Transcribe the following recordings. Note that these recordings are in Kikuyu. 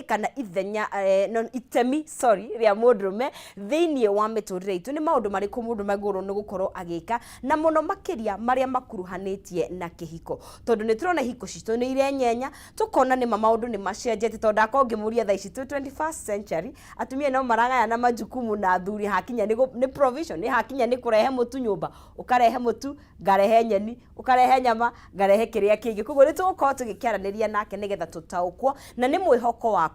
Kana ithenya no, itemi, sorry, rĩa mũndũrũme thĩinĩ wa mĩtũrĩre itũ. Nĩ maũndũ marĩkũ mũndũrũme agĩrĩirwo nĩ gũkorwo agĩka, na mũno makĩria marĩa makuruhanĩtie na kĩhiko? Tondũ nĩ tũrona ihiko citũ nĩ irenyenya, tũkona nĩma maũndũ nĩ macenjetie, tondũ ndakorwo ngĩmũria thaa ici twĩ 21st century, atumia no maragayana majukumu na athuri hakinya nĩ provision, nĩ hakinya nĩ kũrehe mũtu nyũmba, ũkarehe mũtu, ngarehe nyeni, ũkarehe nyama, ngarehe kĩrĩa kĩngĩ. Koguo nĩ tũgũkorwo tũgĩkĩaranĩria nake nĩgetha tũtaũkwo, na nĩ mwĩhoko wakwa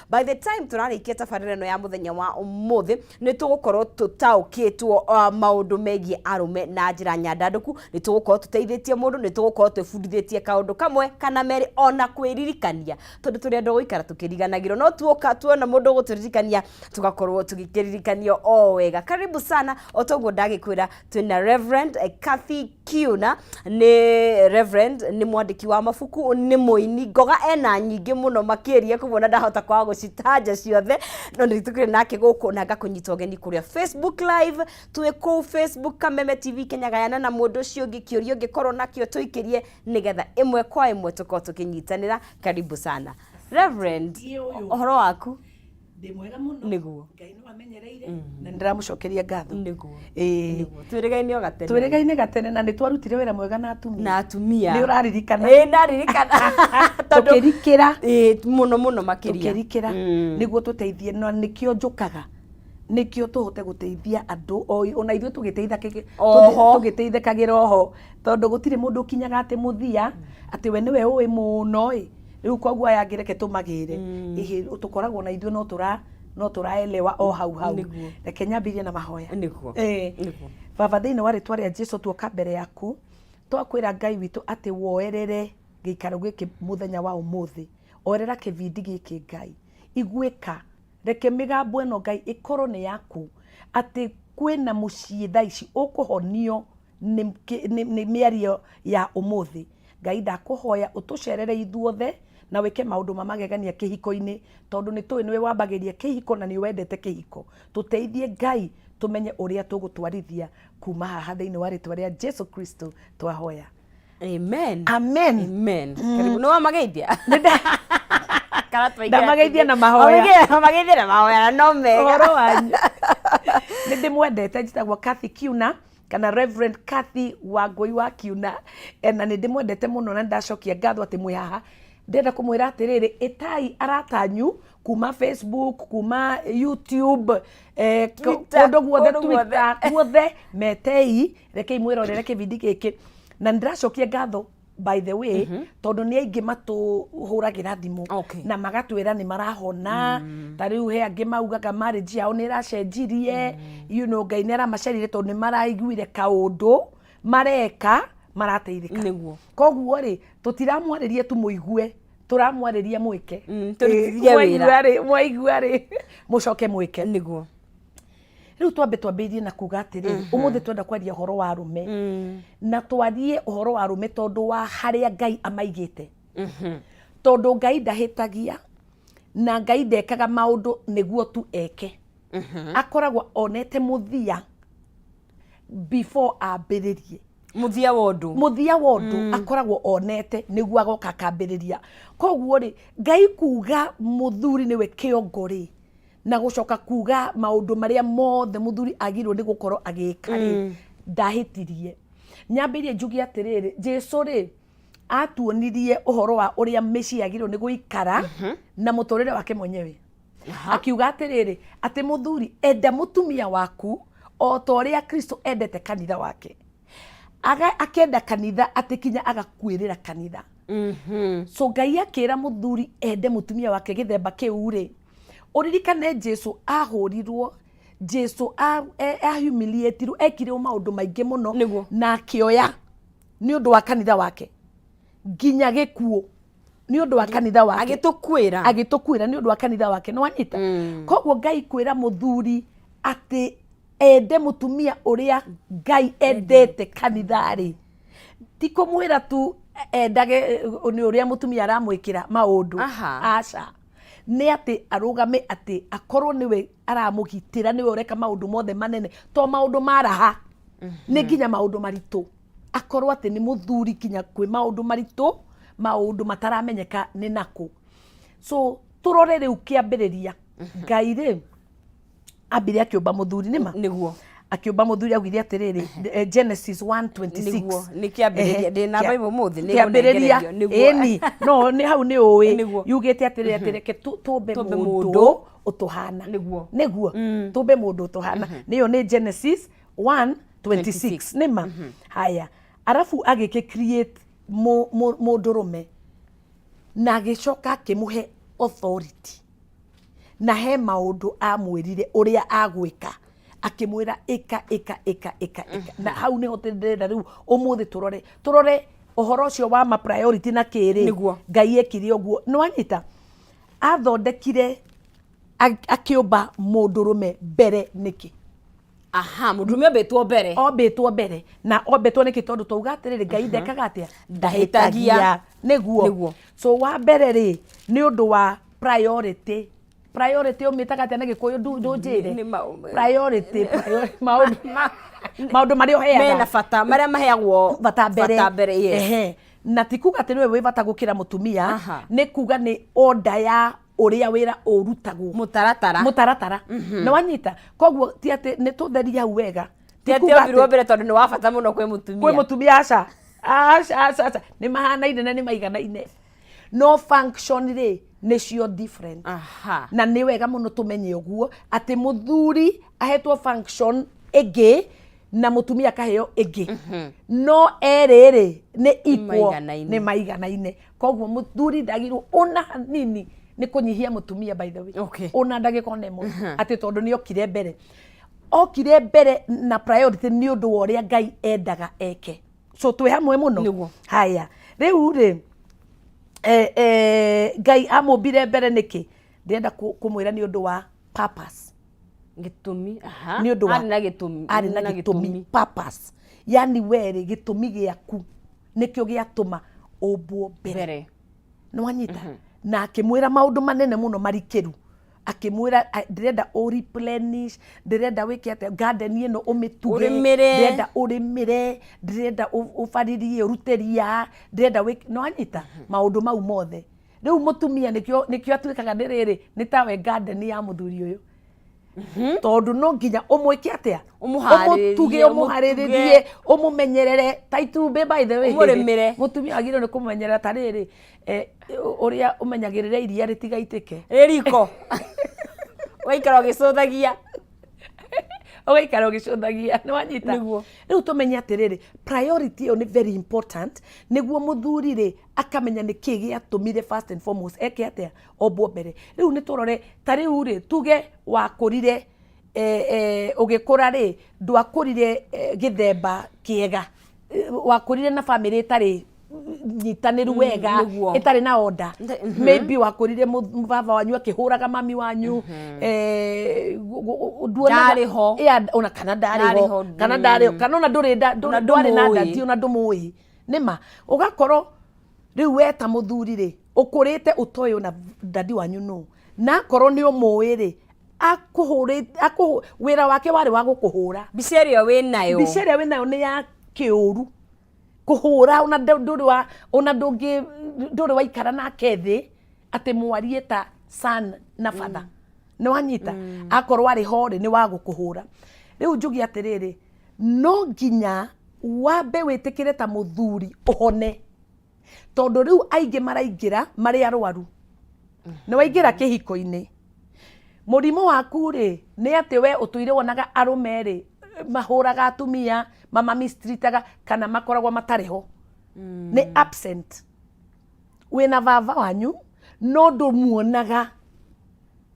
by the time tũrarĩkia tabarĩra ĩno ya mũthenya wa ũmũthĩ nĩ tũgũkorwo tũtaũkĩtwo maũndũ megiĩ arũme na njĩra nyandandũku. Nĩ tũgũkorwo tũteithĩtie mũndũ, nĩ tũgũkorwo twĩbundithĩtie kaũndũ kamwe kana merĩ, ona kwĩririkania, tondũ tũrĩ andũ a gũikara tũkĩriganagĩrwo, no tuoka tuona mũndũ ũgũtũririkania tũgakorwo tũgĩkĩririkanio o wega. Karibu sana. O toguo ndagĩkwĩra, twĩna Reverend Kathy Kiuna. Nĩ Reverend, nĩ mwandĩki wa mabuku, nĩ mũini ngoga, ena nyingĩ mũno makĩria, koguo na ndahota kwaga gũcitanja ciothe, no nĩ tũkĩrĩ nake gũkũ na ngakũnyita ũgeni kũrĩa Facebook Live. Twĩ kũu Facebook, Kameme TV Kenya. Gayana na mũndũ ũcio ũngĩ kĩũria ũngĩkorwo nakĩo, tũikĩrie nĩgetha ĩmwe kwa ĩmwe tũkorwo tũkĩnyitanĩra. Karibu sana, Reverend. Ũhoro waku? Ndĩ mwega mũno. Ngai nĩ wamenyereire na nĩ ndĩramũcokeria ngatho. Ĩĩ. Nĩguo twĩrĩgaine o gatene. Twĩrĩgaine gatene na nĩ twarutire wĩra mwega na atumia. Na atumia. Nĩ ũraririkana? Ĩĩ, ndaririkana. Tondũ tũkĩrikĩra. Ĩĩ, mũno mũno makĩria. Tũkĩrikĩra nĩguo tũteithie, na nĩkĩo njũkaga, nĩkĩo tũhote gũteithia andũ ona ithuĩ Oho. tũgĩteithĩkagĩra oho, tondũ gũtirĩ mũndũ ũkinyaga atĩ mũthia atĩ we nĩwe ũĩ mũno ĩ. Rĩu koguo aya angĩ reke tũmagĩre. Ĩhĩ, tũkoragwo na ithuĩ no tũraelewa o hau hau. Reke nyambĩrĩrie na mahoya. Baba, thĩinĩ wa rĩtwa rĩa Jesu, tuoka mbere yaku, twakwĩra Ngai witũ atĩ woerere gĩikaro gĩkĩ mũthenya wa ũmũthĩ, oerera kĩbindi gĩkĩ Ngai, iguĩka, reke mĩgambo ĩno Ngai ĩkorwo nĩ yaku, atĩ kwĩna mũciĩ thaa ici ũkũhonio nĩ mĩario ya ũmũthĩ. Ngai, ndakũhoya ũtũcerere ithuothe na wĩke maũndũ ma magegania kĩhiko-inĩ, tondũ nĩ tũĩ nĩwe wambagĩria kĩhiko na nĩ wendete kĩhiko. Tũteithie Ngai tũmenye ũrĩa tũgũtwarithia kuma haha, thĩinĩ wa rĩtwa rĩa Jesu Kristo twahoya. Amen. Amen. Amen. Karibu. Nĩ wamageithia? Kana twaingĩra Ndamageithia na mahoya. Wamageithia na mahoya na no mega. Ũhoro wanyu? Nĩ ndĩmwendete. Njĩtagwo Kathy Kiuna kana Reverend Kathy Wangũi wa Kiuna. Na nĩ ndĩmwendete mũno na nĩndacokia ngatho atĩ mwĩ haha. Ndĩrenda kũmwĩra atĩrĩrĩ, ĩtai aratanyu kuma Facebook, kuma YouTube, Twitter, kũndũ guothe, kũndũ guothe. Twitter, guothe metei, rekei mwĩrorere kĩbindi gĩkĩ. Na nĩndĩracokia ngatho, by the way, tondũ nĩ aingĩ matũhũragĩra thimũ na magatwĩra nĩ marahona. Ta rĩu he angĩ maugaga marriage yao nĩ ĩracenjirie, Ngai nĩ aramacerire tondũ nĩ maraiguire kaũndũ mareka marateithĩka. Koguo rĩ, tũtiramwarĩria tu mũigue, tũramwarĩria mwĩke. Tũrutithie wĩra. Mwaigua rĩ, mũcoke mwĩke. Rĩu twambe twambĩrĩrie na kuga atĩrĩrĩ, ũmũthĩ twenda kwaria ũhoro wa arũme, na twarie ũhoro wa arũme tondũ wa harĩa Ngai amaigĩte, tondũ Ngai ndahĩtagia na Ngai ndekaga maũndũ nĩguo tu eke, akoragwo onete mũthia before ambĩrĩrie. Mũthia wa ũndũ. Mũthia wa ũndũ akoragwo onete nĩguo agoka akambĩrĩria. Koguo rĩ, Ngai kuga mũthuri nĩwe kĩongo rĩ, na gũcoka kuga maũndũ marĩa mothe mũthuri agĩrĩirwo nĩ gũkorwo agĩka rĩ, ndahĩtirie. Nyambĩrie njuge atĩrĩrĩ, Jesu rĩ, atuonirie ũhoro wa ũrĩa mĩciĩ yagĩrĩirwo nĩ gũikara na mũtũrĩre wake mwenyewe, akiuga atĩrĩrĩ, atĩ mũthuri, enda mũtumia waku o ta ũrĩa Kristo endete kanitha wake. Akenda kanitha atĩ kinya agakuĩrĩra kanitha. So Ngai akĩra mũthuri ende mũtumia wake gĩthemba kĩu rĩ, ũririkane Jesu ahũrirwo, Jesu ahumiliatirwo, ekirwo maũndũ maingĩ mũno na akĩoya nĩ ũndũ wa kanitha wake nginya gĩkuũ nĩ ũndũ wa kanitha wake. Agĩtũkuĩra. Agĩtũkuĩra nĩ ũndũ wa kanitha wake. Nĩ wanyita? Koguo Ngai kwĩra mũthuri atĩ ende mũtumia ũrĩa Ngai endete kanitha rĩ, ti kũmwĩra tu endage nĩ ũrĩa mũtumia aramwĩkĩra maũndũ. Aca, nĩ atĩ arũgame, atĩ akorwo nĩwe aramũgitĩra, nĩwe ũreka maũndũ mothe manene, to maũndũ ma raha, nĩ nginya maũndũ maritũ, akorwo atĩ nĩ mũthuri nginya kwĩ maũndũ maritũ, maũndũ mataramenyeka nĩ nakũ. So Tũrore rĩu kĩambĩrĩria. Ngai rĩ, ambire akĩũmba mũthuri, nĩma? Nĩguo. Akĩũmba mũthuri, augire atĩrĩrĩ, Genesis 1:26. Nĩguo, nĩ kĩambĩrĩria. Ndĩ na Bible ũmũthĩ, nĩ Kĩambĩrĩria. ngũnengererio, nĩguo. Ĩni, no nĩ hau nĩ ũĩ. Yugĩte atĩrĩrĩ, atĩ reke tũmbe Tũmbe mũndũ mũndũ. ũtũhana. Nĩguo tũmbe mũndũ ũtũhana. Nĩyo nĩ Genesis 1:26, nĩma? Haya, arabu agĩkĩ create mũndũrũme na agĩcoka akĩmũhe authority, na he maũndũ amwĩrire ũrĩa agwĩka, akĩmwĩra ĩka, ĩka, ĩka, ĩka, ĩka. Na hau nĩho ndĩrenda rĩu ũmũthĩ tũrore ũhoro ũcio wa ma priority na kĩrĩ. Ngai ekire ũguo, nĩwanyita? Athondekire akĩũmba mũndũrũme mbere nĩkĩ? Aha, mũndũrũme ombĩtwo mbere. Ombĩtwo mbere. Na ombĩtwo nĩkĩ? Tondũ twauga atĩrĩrĩ, Ngai ndekaga atĩa? Ndahĩtagia. Nĩguo. So wa mbere rĩ, nĩ ũndũ wa priority. Priority ũmĩtaga atĩa na Gĩkũyũ? Ndũnjĩre. Nĩ Priority, maũndũ marĩa ũheaga mena bata, marĩa maheagwo bata mbere. Bata mbere, yes. Ehe. Na ti kuga atĩ nĩwe wĩ bata gũkĩra mũtumia. Nĩ kuga nĩ order ya ũrĩa wĩra ũrutagwo. Mũtaratara. Mũtaratara, nĩ wanyita? Koguo ti atĩ nĩ tũtherie hau wega. Ti Ti atĩ kuga ombirwo atĩ mbere tondũ nĩ wa bata mũno kwĩ mũtumia. Kwĩ mũtumia, aca, aca, aca, aca. Nĩ mahanaine na nĩ maiganaine, no function rĩ, nĩcio different. Na nĩ wega mũno tũmenye ũguo, atĩ mũthuri ahetwo function ĩngĩ na mũtumia akaheo ĩngĩ, no erĩ rĩ, nĩ equal. Maiganaine. Nĩ maiganaine. Koguo mũthuri ndagirwo ona hanini nĩ kũnyihia mũtumia, by the way, ona ndagĩka ona ĩmwe, atĩ tondũ nĩ okire mbere. Okire mbere na priority nĩ ũndũ wa ũrĩa Ngai endaga eke. So twĩ hamwe mũno? Nĩguo. Haya, rĩu rĩ, Ngai amũmbire mbere nĩkĩ? Ndĩrenda kũmwĩra nĩ ũndũ wa purpose. Gĩtũmi, aha. Nĩ ũndũ wa Arĩ na gĩtũmi. Arĩ na gĩtũmi, purpose. Yani we rĩ, gĩtũmi gĩaku nĩkĩo gĩatũma ũmbwo mbere. Mbere. Nĩ wanyita? Na akĩmwĩra maũndũ manene mũno marikĩru. Akĩmwĩra, "Ndĩrenda ũ replenish, ndĩrenda wĩke atĩa garden ĩno, ũmĩtuge, Ũrĩmĩre. ndĩrenda ũrĩmĩre, ndĩrenda ũbaririe, ũrute ria, ndĩrenda wĩke." Nĩ wanyita? Maũndũ mau mothe. Rĩu mũtumia nĩkĩo atuĩkaga nĩ rĩrĩ, nĩ tawe garden ya mũthuri ũyũ, tondũ no nginya ũmwĩke atĩa? Ũmũharĩrĩrie, Ũmũtuge, ũmũharĩrĩrie, ũmũmenyerere ta itumbĩ, by the way. Ũmũrĩmĩre. Mũtumia wagĩrĩirwo nĩ kũmũmenyerera ta rĩrĩ, ũrĩa ũmenyagĩrĩra iria rĩtigaitĩke. Rĩ riko ũgaikara ũgĩcũthagia. Ũgaikara ũgĩcũthagia, nĩ wanyita? Nĩguo. Rĩu tũmenye atĩrĩrĩ, priority ĩyo nĩ very important, nĩguo mũthuri rĩ, akamenya nĩ kĩĩ gĩatũmire first and foremost eke atĩa, ombwo mbere. Rĩu nĩ tũrore ta rĩu rĩ, tuge wakũrire, ũgĩkũra rĩ, ndwakũrire gĩthemba kĩega. Wakũrire na bamĩrĩ ĩtarĩ nyitanĩru wega, ĩtarĩ na order. Maybe wakũrire baba wanyu akĩhũraga mami wanyu, Ndarĩ ho. Yeah, ona kana ndarĩ Ndarĩ ho, ho, kana ndarĩ ho, kana ona ndũrĩ Ona ndwarĩ na ndũmũĩ. ndati, ona ndũmũĩ. Nĩma ũgakorwo rĩu we ta mũthuri rĩ, ũkũrĩte ũtoĩ ona dadi wanyu nũ, na akorwo nĩ ũmũĩ rĩ, wĩra wake warĩ wa gũkũhũra. Mbica ĩrĩa wĩ nayo. Mbica ĩrĩa wĩ nayo nĩ ya kĩũru, kũhũra. Ona ndũrĩ wa, ona ndũngĩ, ndũrĩ waikara nake thĩ atĩ mwarie ta son na father. Nĩ wanyita? Akorwo arĩ ho rĩ, nĩ wa gũkũhũra. Rĩu njuge atĩrĩrĩ, no nginya wambe wĩtĩkĩre ta mũthuri ũhone, tondũ rĩu aingĩ maraingĩra marĩ arwaru. Nĩ waingĩra kĩhiko-inĩ, mũrimũ waku rĩ, nĩ atĩ we ũtũire wonaga arũme rĩ, mahũraga atumia, mama mistreataga, kana makoragwo matarĩ ho, nĩ absent. Wĩna baba wanyu no ndũmuonaga,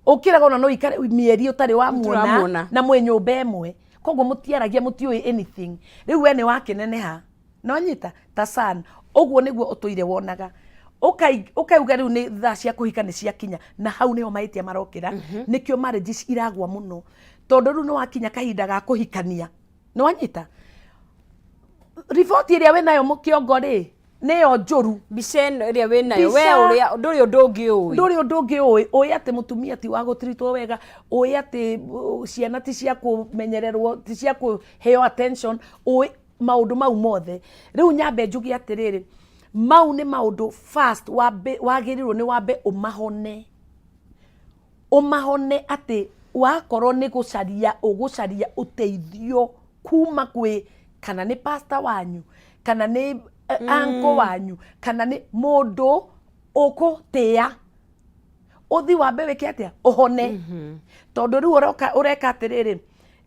ũkĩraga ona no ikare mĩeri ũtarĩ wamuona. Ũtaramuona. Na mwĩ nyũmba ĩmwe, koguo mũtiaragia, mũtiũĩ anything. Rĩu we nĩ wakĩneneha, nonyita ta son, ũguo nĩguo ũtũire wonaga. Ũkauga rĩu nĩ thaa cia kũhika nĩ ciakinya, na hau nĩho mahĩtia marokĩra. Nĩkĩo marriages iragwa mũno, tondũ rĩu nĩ wakinya kahinda ga kũhikania. Nĩ wanyita? Riboti ĩrĩa wĩnayo mũkĩongo rĩ, nĩyo njũru. Mbica ĩno ĩrĩa wĩ nayo we, ũrĩa ndũrĩ ũndũ ũngĩ ũĩ. Ndũrĩ ũndũ ũngĩ ũĩ. Ũĩ atĩ mũtumia ti wa gũtiritwo wega, ũĩ atĩ ciana ti cia kũmenyererwo, ti cia kũheo attention, ũĩ maũndũ mau mothe. Rĩu nyambe njuge atĩrĩrĩ, mau nĩ maũndũ first wambe wagĩrĩirwo nĩ wambe ũmahone. Ũmahone atĩ wakorwo nĩ gũcaria ũgũcaria ũteithio kuma kwĩ kana nĩ pastor wanyu, kana nĩ uncle wanyu, kana nĩ mũndũ ũkũtĩa, ũthi wambe wĩke atĩa, ũhone. Tondũ rĩu ũroka ũreka atĩrĩrĩ,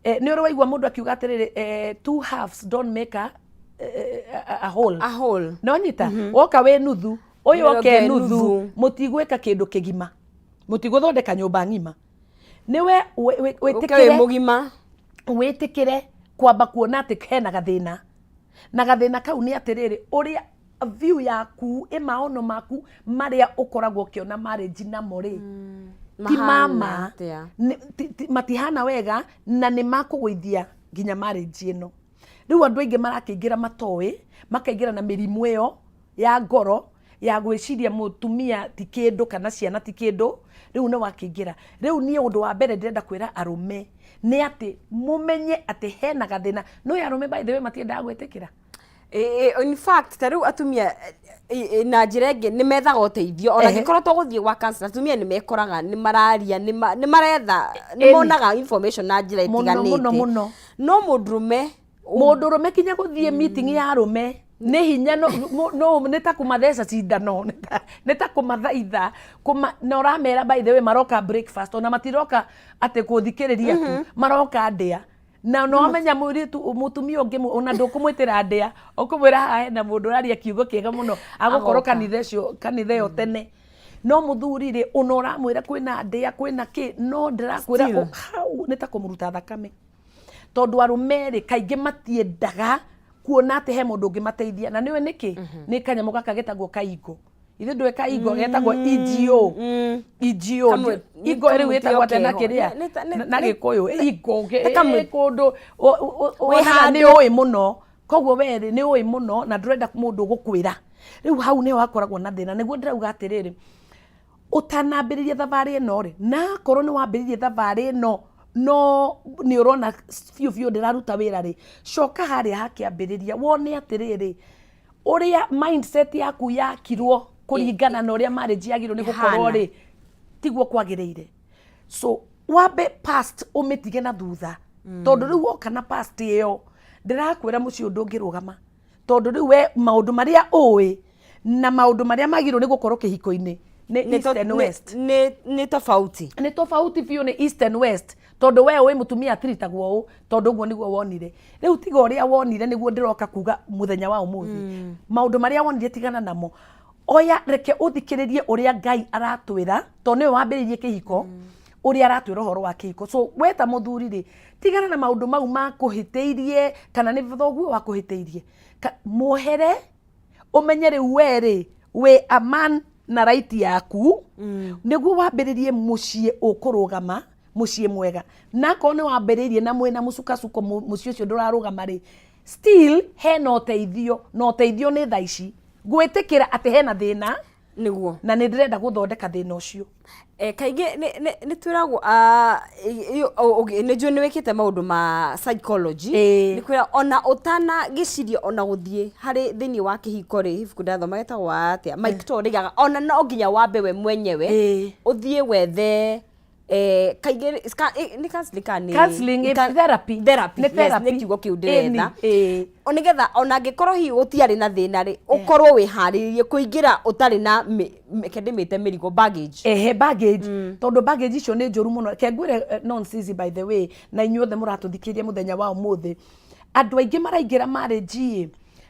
nĩ ũrĩ waigua mũndũ akiuga atĩrĩrĩ, two halves don't make a whole. A whole. No nyita woka wĩ nuthu, ũyũ Ũyũ oke oke nuthu, nuthu. Mũtigwĩka kĩndũ kĩgima, mũtigũthondeka nyũmba ng'ima. Nĩwe Ũke wĩ wĩtĩkĩre mũgima. Wĩtĩkĩre kwamba kuona atĩ hena gathĩna, na gathĩna kau nĩ atĩrĩrĩ, ũrĩa view yaku ĩ maono maku marĩa ũkoragwo ũkĩona marriage namo rĩ, ti Mahana mama atĩa? Matihana wega na nĩ makũgũithia nginya marriage ĩno. Rĩu andũ aingĩ marakĩingĩra matoĩ, makaingĩra na mĩrimũ ĩyo ya ngoro ya gwĩciria mũtumia ti kĩndũ kana ciana ti kĩndũ. Rĩu nĩ wakĩingĩra. Rĩu niĩ ũndũ wa mbere ndĩrenda kwĩra arũme nĩ atĩ mũmenye atĩ hena gathĩna. No arũme, by the way, matiendaga gwĩtĩkĩra. In fact, ta rĩu atumia na njĩra ĩngĩ nĩ methaga ũteithio ona angĩkorwo to gũthiĩ gwa counselor, atumia nĩ mekoraga nĩ mararia, nĩ maretha, nĩ monaga information na njĩra Mũno, mũno, ĩtiganĩte. Mũno. No mũndũrũme Mũndũrũme kinya gũthiĩ meeting ya arũme nĩ hinya, no nĩ ta kũmatheca cindano, nĩ ta kũmathaitha na ũramera, by the way, maroka breakfast, ona matiroka atĩ kũthikĩrĩria tu, maroka ndĩa. Na no wamenya mũirĩtu, mũtumia ũngĩ ona ndũkũmwĩtĩra ndĩa, ũkũmwĩra haha hena mũndũ ũraria kiugo kĩega mũno, agũkorwo Agoka. Kanitha ũcio, kanitha ĩyo tene. No mũthuri rĩ, ona ũramwĩra kwĩna ndĩa, kwĩna kĩ, no ndĩrakwĩra Still. Hau nĩ ta kũmũruta thakame, tondũ arũme rĩ, kaingĩ matiendaga kuona atĩ he mũndũ ũngĩmateithia. Na nĩwe nĩkĩ nĩ kanyamũ gaka getagwo kaingo, ithuĩ ndũĩ kaingo getagwo EGO. EGO. Igo rĩu Kamũtĩ ĩtagwo atĩa na okeho. kĩrĩa na Gĩkũyũ igo Nĩ kũndũ Wĩ wonaga nĩ handũ. ũĩ mũno, koguo we rĩ, nĩ ũĩ mũno na ndũrenda mũndũ ũgũkwĩra. Rĩu hau nĩho hakoragwo na thĩna. Nĩguo ndĩrauga atĩrĩrĩ, ũtanambĩrĩria thabarĩ ĩno rĩ, na akorwo nĩ wambĩrĩirie thabarĩ ĩno no nĩ ũrona biũ biũ ndĩraruta wĩra rĩ, coka harĩa hakĩambĩrĩria, wone atĩrĩrĩ, ũrĩa mindset yaku yakirwo kũringana na ũrĩa marriage yagĩrĩirwo nĩ gũkorwo Ĩhana. rĩ, tiguo kwagĩrĩire. So wambe past ũmĩtige na thutha, tondũ rĩu woka na past ĩyo, ndĩrakwĩra mũciĩ ũyũ ndũngĩrũgama, tondũ rĩu we maũndũ marĩa ũĩ na maũndũ marĩa magĩrĩirwo nĩ gũkorwo kĩhiko-inĩ nĩ east and west. Nĩ tofauti. Nĩ tofauti biũ, nĩ east and west, tondũ we ũĩ mũtumia atiritagwo ũũ tondũ ũguo nĩguo wonire. Rĩu tiga ũrĩa wonire, nĩguo ndĩroka kuga mũthenya wa ũmũthĩ, maũndũ marĩa wonire tigana namo. Oya, reke ũthikĩrĩrie ũrĩa Ngai aratwĩra, tondũ nĩwe wambĩrĩirie kĩhiko, ũrĩa aratwĩra ũhoro wa kĩhiko. So we ta mũthuri rĩ, tigana na maũndũ mau makũhĩtĩirie, kana nĩ thoguo wakũhĩtĩirie. Muohere, ũmenye rĩu we rĩ, wĩ a man na right yaku, nĩguo wambĩrĩrie mũciĩ ũkũrũgama, mũciĩ mwega. Na akorwo nĩ wambĩrĩirie na mwĩna mũcukacuko, mũciĩ ũcio ndũrarũgama rĩ, still hena ũteithio, na ũteithio nĩ thaa ici gwĩtĩkĩra atĩ hena thĩna na nĩ ndĩrenda gũthondeka thĩna ũcio. Kaingĩ nĩ twĩragwo, nĩ njũĩ nĩ wĩkĩte maũndũ ma psychology, nĩ kwĩra ona ũtanagĩciria ona gũthiĩ harĩ thĩinĩ wa kĩhiko rĩ, ibuku ndathoma getagwo atĩa, Mike Toll rĩgaga ona no nginya wambe we mwenyewe ũthiĩ wethe kaingĩ nĩ counseling kana nĩ Counseling, therapy. Therapy, Nĩ yes, therapy. nĩ kiugo kĩu ndĩretha. Ĩni, ĩĩ. O nĩgetha ona angĩkorwo hihi gũtiarĩ na thĩna rĩ, ũkorwo wĩharĩrĩirie kũingĩra ũtarĩ na reke ndĩmĩte mĩrigo, baggage. Ehe, baggage, tondũ baggage icio nĩ njũru mũno. Reke ngwĩre, nonsense, by the way, na inyuothe mũratũthikĩrĩria mũthenya wa ũmũthĩ, andũ aingĩ maraingĩra marriage ĩ,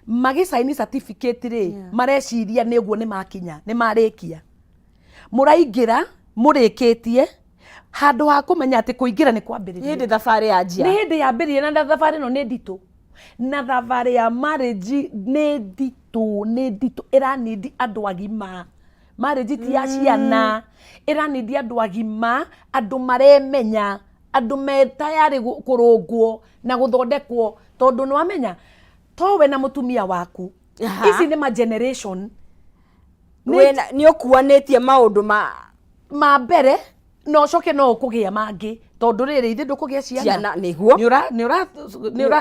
magĩcaini certificate rĩ, mareciria nĩ ũguo nĩ makinya, nĩ marĩkia. Mũraingĩra mũrĩkĩtie, handũ ha kũmenya atĩ kũingĩra nĩ kwambĩrĩria. Hĩndĩ thabarĩ yanjia. Nĩ hĩndĩ yambĩrĩria, na thabarĩ ĩno nĩ nditũ, na thabarĩ ya marriage nĩ nditũ, nĩ nditũ, ĩranindi andũ agima. Marriage ti ya ciana, ĩranindi andũ agima, andũ maremenya, andũ me tayarĩ kũrũngwo na gũthondekwo, tondũ nĩ wamenya towe na mũtumia waku, ici nĩ ma generation. Nĩ ũkuanĩtie maũndũ ma Ma mbere, na ũcoke no ũkũgĩa mangĩ, Tondũ rĩrĩ, ithe ndũkũgĩa ciana. Ciana, nĩguo.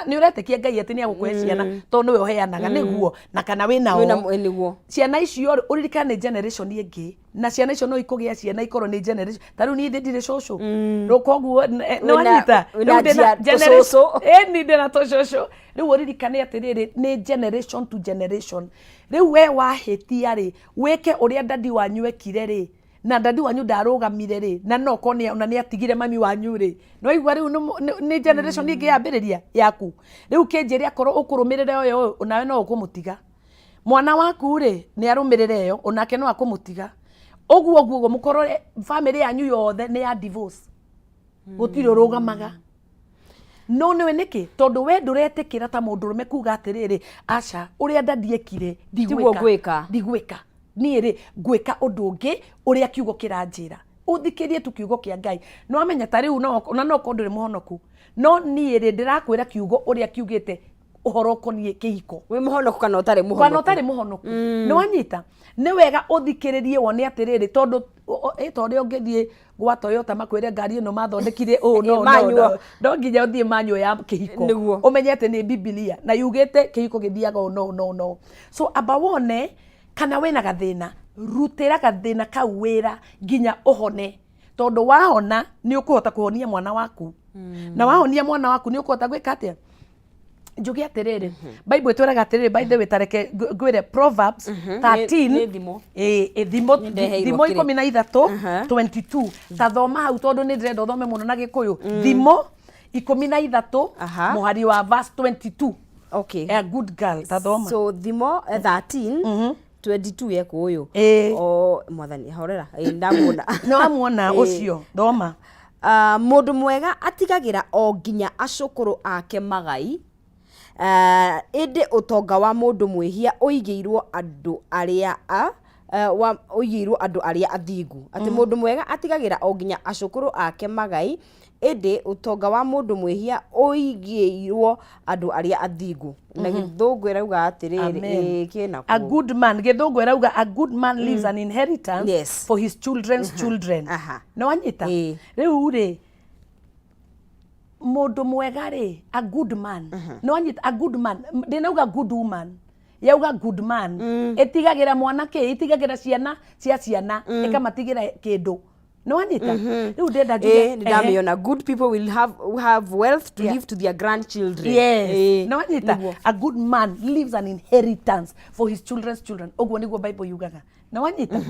Nĩ ũretĩkia Ngai atĩ nĩ agũkũhe ciana, tondũ nĩwe ũheanaga, nĩguo, na kana wĩ nao. Nĩguo. Ciana icio rĩ, ũririkane nĩ generation ĩngĩ, na ciana icio no ikũgĩa ciana ikorwo nĩ generation. Ta rĩu niĩ ndirĩ cũcũ. Rĩu koguo nĩ wanyita. Wĩna Rĩu ndĩna tũcũcũ. Ĩni ndĩna tũcũcũ. Rĩu ũririkane atĩrĩrĩ, nĩ generation to generation. Rĩu we wahĩtia rĩ, wĩke ũrĩa dadi wanyu ekire rĩ, na dadi wanyu ndarũgamire rĩ, na no korwo ona nĩ atigire mami wanyu rĩ, nĩwaigua rĩu nĩ generation ĩngĩ yambĩrĩria yaku. Rĩu kĩnjĩre akorwo ũkũrũmĩrĩra ũyũ, onawe no ũkũmũtiga. Mwana waku rĩ, nĩ arũmĩrĩre ĩyo, onake no akũmũtiga. Ũguo ũguo ũguo, mũkorwo family yanyu yothe nĩ ya divorce. Gũtirĩ ũrũgamaga. No nĩwe nĩkĩ? Tondũ we ndũretĩkĩra ta mũndũrũme kuga atĩrĩrĩ, aca, ũrĩa dadi ekire, Tiguo ngwĩka. Ndigwĩka. Niĩ rĩ, ngwĩka ũndũ ũngĩ ũrĩa kiugo kĩranjĩra. Ũthikĩrie tu kiugo kĩa Ngai. Nĩ wamenya ta rĩu na no ũkorwo ndũrĩ mũhonoku. No niĩ rĩ, ndĩrakwĩra kiugo ũrĩa kiugĩte ũhoro ũkoniĩ kĩhiko. Wĩ mũhonoku kana ũtarĩ mũhonoku. Kana ũtarĩ mũhonoku. Nĩ wanyita? Nĩ wega ũthikĩrĩrie wone atĩrĩrĩ, tondũ ta ũrĩa ũngĩthiĩ gwa Toyota makwĩre ngari ĩno mathondekire ũũ, no, no, Manual. no. No nginya ũthiĩ manual ya kĩhiko. Nĩguo. Ũmenye atĩ nĩ Bibilia na yugĩte kĩhiko gĩthiaga ũũ, no, no, no. So amba wone kana wĩna gathĩna, rutĩra gathĩna kau wĩra nginya ũhone. Tondũ wahona nĩ ũkũhota kũhonia mwana waku. Na wahonia mwana waku nĩ ũkũhota gwĩka atĩa? Njuge atĩrĩrĩ, Bible ĩtwĩraga atĩrĩrĩ, by the way, tareke ngwĩre Proverbs 13. Nĩ thimo. Ĩ thimo. Nĩndeheirwo Thimo kĩrĩ. 13 22. Ta thoma hau, tondũ nĩ ndĩrenda ũthome mũno na Gĩkũyũ. Thimo 13, mũhari wa verse 22. Okay. A good girl, ta thoma. So thimo 13 22 yekũyũ. Ĩ. O mwathani horera, ĩ ndamuona. Nĩ wamuona? Ĩ. Ũcio thoma. Ah, mũndũ mwega atigagĩra o nginya acũkũrũ ake magai. Ah, ĩndĩ ũtonga wa mũndũ mwĩhia ũigĩirwo andũ arĩa ũigĩirwo andũ arĩa athingu. Atĩ mũndũ mwega atigagĩra o nginya acũkũrũ ake magai, ĩndĩ ũtonga wa mũndũ mwĩhia ũigĩirwo andũ arĩa athingu. Na Gĩthũngũ ĩrauga atĩrĩrĩ, Amen. ĩ, kĩna A kũu. good man, Gĩthũngũ ĩrauga, a good man leaves an inheritance for his children's children. Nĩ wanyita? Ĩ. Rĩu rĩ, mũndũ mwega rĩ, a good man, nĩ wanyita? A good man, ndĩnauga good woman, yauga good man ĩtigagĩra mwana kĩ, ĩtigagĩra ciana cia ciana, ĩkamatigĩra kĩndũ. Nĩ wanyita? Rĩu ndĩrenda njuge Ĩ, nĩndamĩona. Good people will have wealth to leave to their grandchildren. Yes. Ĩ, Nĩ wanyita? Nĩguo. A good man leaves an inheritance for his children's children. Ũguo nĩguo Bible yugaga. Nĩ wanyita?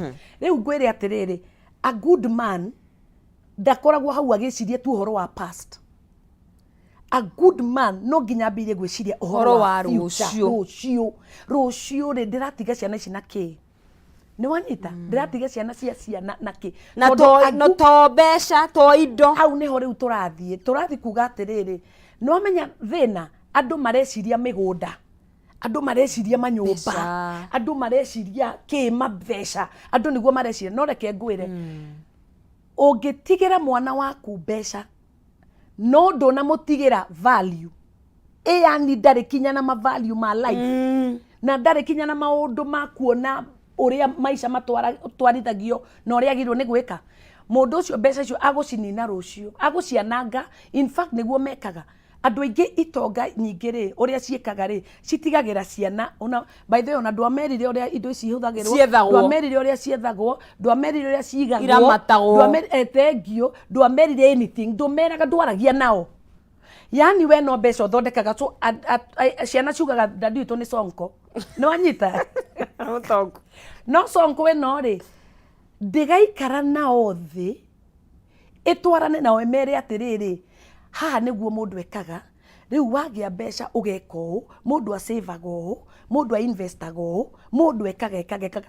Rĩu ngwĩre atĩrĩrĩ, a good man ndakoragwo hau agĩciria tu ũhoro wa past. A good man no nginya ambĩrĩrie gwĩciria ũhoro Ũhoro wa wa future, rũciũ. Rũciũ. Rũciũ rĩ, ndĩratiga ciana ici na kĩ? Nĩ wanyita? Ndĩratiga ciana cia ciana na kĩ? Na Tondũ to a no to mbeca, to indo. Hau nĩho rĩu tũrathiĩ kuga atĩrĩrĩ, nĩ wamenya thĩna, andũ mareciria mĩgũnda, andũ mareciria manyũmba, Mbeca. Andũ mareciria kĩ, mabeca, andũ nĩguo mareciria. No reke ngwĩre, ũngĩtigĩra mwana waku mbeca no ndũnamũtigĩra value ĩ, yani ndarĩ kinya na ma value ma life, na ndarĩ kinya na maũndũ ma kuona ũrĩa maica matwarithagio na ũrĩa agĩrĩirwo nĩ gwĩka, mũndũ ũcio mbeca icio agũcinina rũciũ, agũciananga. In fact, nĩguo mekaga andũ aingĩ. Itonga nyingĩ rĩ, ũrĩa ciĩkaga rĩ, citigagĩra ciana. Ona by the way, ona ndwamerire ũrĩa indo ici ihũthagĩrwo, Ciethagwo. Ndwamerire ũrĩa ciethagwo, ndwamerire ũrĩa cigagwo, Iramatagwo. Thank you. Ndwamerire anything, ndũmeraga, ndwaragia nao. Yani we no mbeca ũthondekaga. So ciana ciugaga dadi witũ nĩ sonko. Nĩ wanyita? Mũtongo. No sonko ĩno rĩ, ndĩgaikara nao thĩ, ĩtwarane nao, ĩmere atĩrĩrĩ, haha nĩguo mũndũ ekaga. Rĩu wagĩa mbeca ũgeka ũũ, mũndũ acĩvaga ũũ, mũndũ ainvestaga ũũ, mũndũ ekaga ekaga ekaga.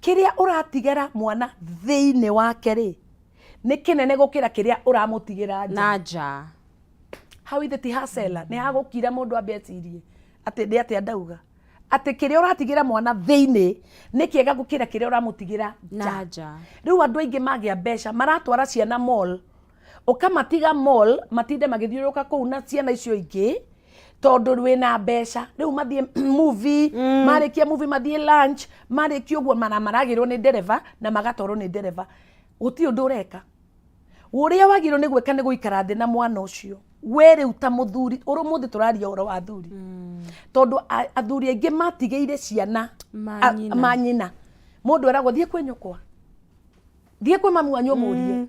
Kĩrĩa ũratigĩra mwana thĩinĩ wake rĩ, nĩ kĩnene gũkĩra kĩrĩa ũramũtigĩra nja. Na nja. Hau ithe ti hacela, nĩ hagũkira mũndũ ambe ecirie atĩ ndĩ atĩa. Ndauga atĩ kĩrĩa ũratigĩra mwana thĩinĩ nĩ kĩega gũkĩra kĩrĩa ũramũtigĩra na nja. Nja. Rĩu andũ aingĩ magĩa mbeca maratwara ciana mall, ũkamatiga mall matinde magĩthiũrũrũka kũu na ciana icio ingĩ, tondũ wĩna mbeca. Rĩu mathiĩ movie, marĩkia movie mathiĩ lunch, marĩkia ũguo maragĩrwo nĩ ndereba na magatwarwo nĩ ndereba. Gũtirĩ ũndũ ũreka. Ũrĩa wagĩrĩirwo nĩ gwĩka nĩ gũikara thĩ na mwana ũcio. We rĩu ta mũthuri, ũmũthĩ tũraria ũhoro wa athuri, tondũ athuri aingĩ matigĩire ciana Manyina. Manyina. Mũndũ eragwo, "Thiĩ kwĩ nyũkwa, thiĩ kwĩ mami wanyu, ũmũrie,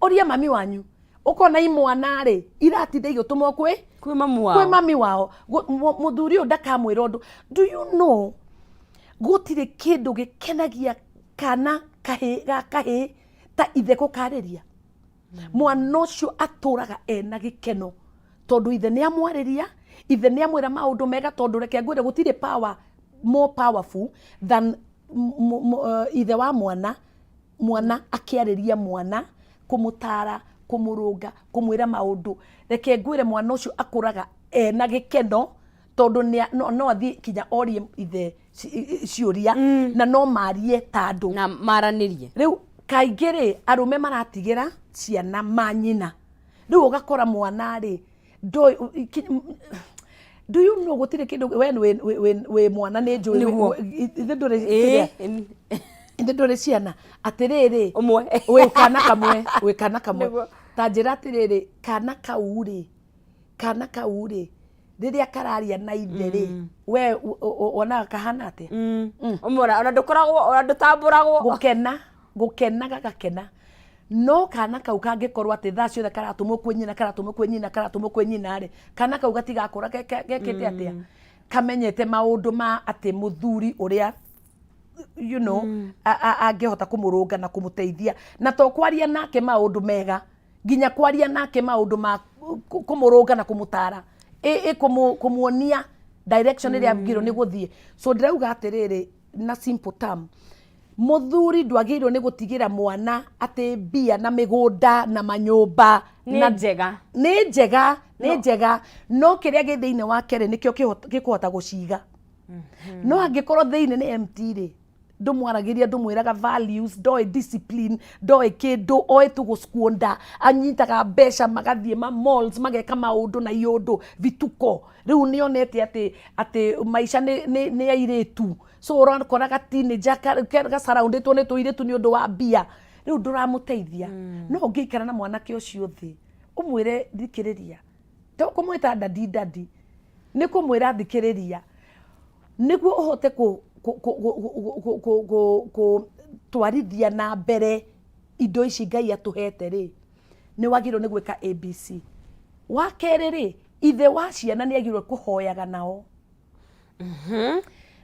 ũrie mami wanyu." Ũkona imwana rĩ iratinda igĩtũmwo kwĩ kwĩ mamu wao. Kwĩ mami wao. Mũthuri ũyũ ndakamwĩra ũndũ. Do you know gũtirĩ kĩndũ gĩkenagia kana kahĩ ga kahĩ ta ithe gũkarĩria? Mwana ũcio atũraga ena gĩkeno tondũ ithe nĩ amwarĩria, ithe nĩ amwĩra maũndũ mega. Tondũ reke ngwĩre, gũtirĩ power more powerful than ithe wa mwana, mwana akĩarĩria mwana, kũmũtara, kũmũrũnga, kũmwĩra maũndũ. Reke ngwĩre, mwana ũcio akũraga ena gĩkeno tondũ no athiĩ kinya orie ithe ciũria na no marie ta andũ. Na maranĩrie. Rĩu kaingĩ rĩ, arũme maratigĩra ciana manyina. Rĩu ũgakora mwana rĩ ndoĩ do you know gũtirĩ kĩndũ we wĩ mwana nĩ njũĩ. Nĩguo. Ithe ndũrĩ kĩrĩa, ithe ndũrĩ ciana atĩrĩrĩ. Ũmwe. Wĩ kana kamwe, wĩ kana kamwe. Nĩguo. Ta njĩra atĩrĩrĩ, kana kau rĩ, rĩrĩa kararia na ithe rĩ, we wonaga kahana atĩa? Ũmwe ona ndũkoragwo, ona ndũtambũragwo. Gũkena, gũkena gagakena. No kana kau kangĩkorwo atĩ thaa ciothe karatũmwo kwĩ nyina, karatũmwo kwĩ nyina, karatũmwo kwĩ nyina rĩ, kana kau gatigakũra gekĩte atĩa, kamenyete maũndũ ma atĩ mũthuri ũrĩa angĩhota kũmũrũnga na kũmũteithia, na to kwaria nake maũndũ mega, nginya kwaria nake maũndũ ma kũmũrũnga na kũmũtara, kũmuonia direction ĩrĩa agĩrĩirwo nĩ gũthiĩ. So ndĩrauga atĩrĩrĩ, na simple term, mũthuri ndwagĩrĩirwo nĩ gũtigĩra mwana atĩ mbia na mĩgũnda na manyũmba. Nĩ Na njega. Nĩ njega, nĩ njega, no kĩrĩa gĩ thĩinĩ wake rĩ, nĩkĩo gĩkũhota gũciga. No angĩkorwo thĩinĩ nĩ empty rĩ, ndũmwaragĩria, ndũmwĩraga values, ndoĩ discipline, ndoĩ kĩndũ, oĩ tu gũsquander. Anyitaga mbeca magathiĩ ma malls, mageka maũndũ na iũndũ vituko. Rĩu nĩonete atĩ maica nĩ airĩtu. So ũrakora ga teenager gasurroundĩtwo nĩ tũirĩtu nĩ ũndũ wa mbia. Rĩu ndũramũteithia. No ũngĩikara na mwanake ũcio thĩ, ũmwĩre, "Thikĩrĩria," to kũmwĩta daddy, daddy, nĩ kũmwĩra, "Thikĩrĩria, nĩguo ũhote kũ twarithia na mbere indo ici Ngai atũhete rĩ, nĩ wagĩrĩirwo nĩ gwĩka ABC." Wa kerĩ rĩ, ithe wa ciana nĩ agĩrĩirwo kũhoyaga nao.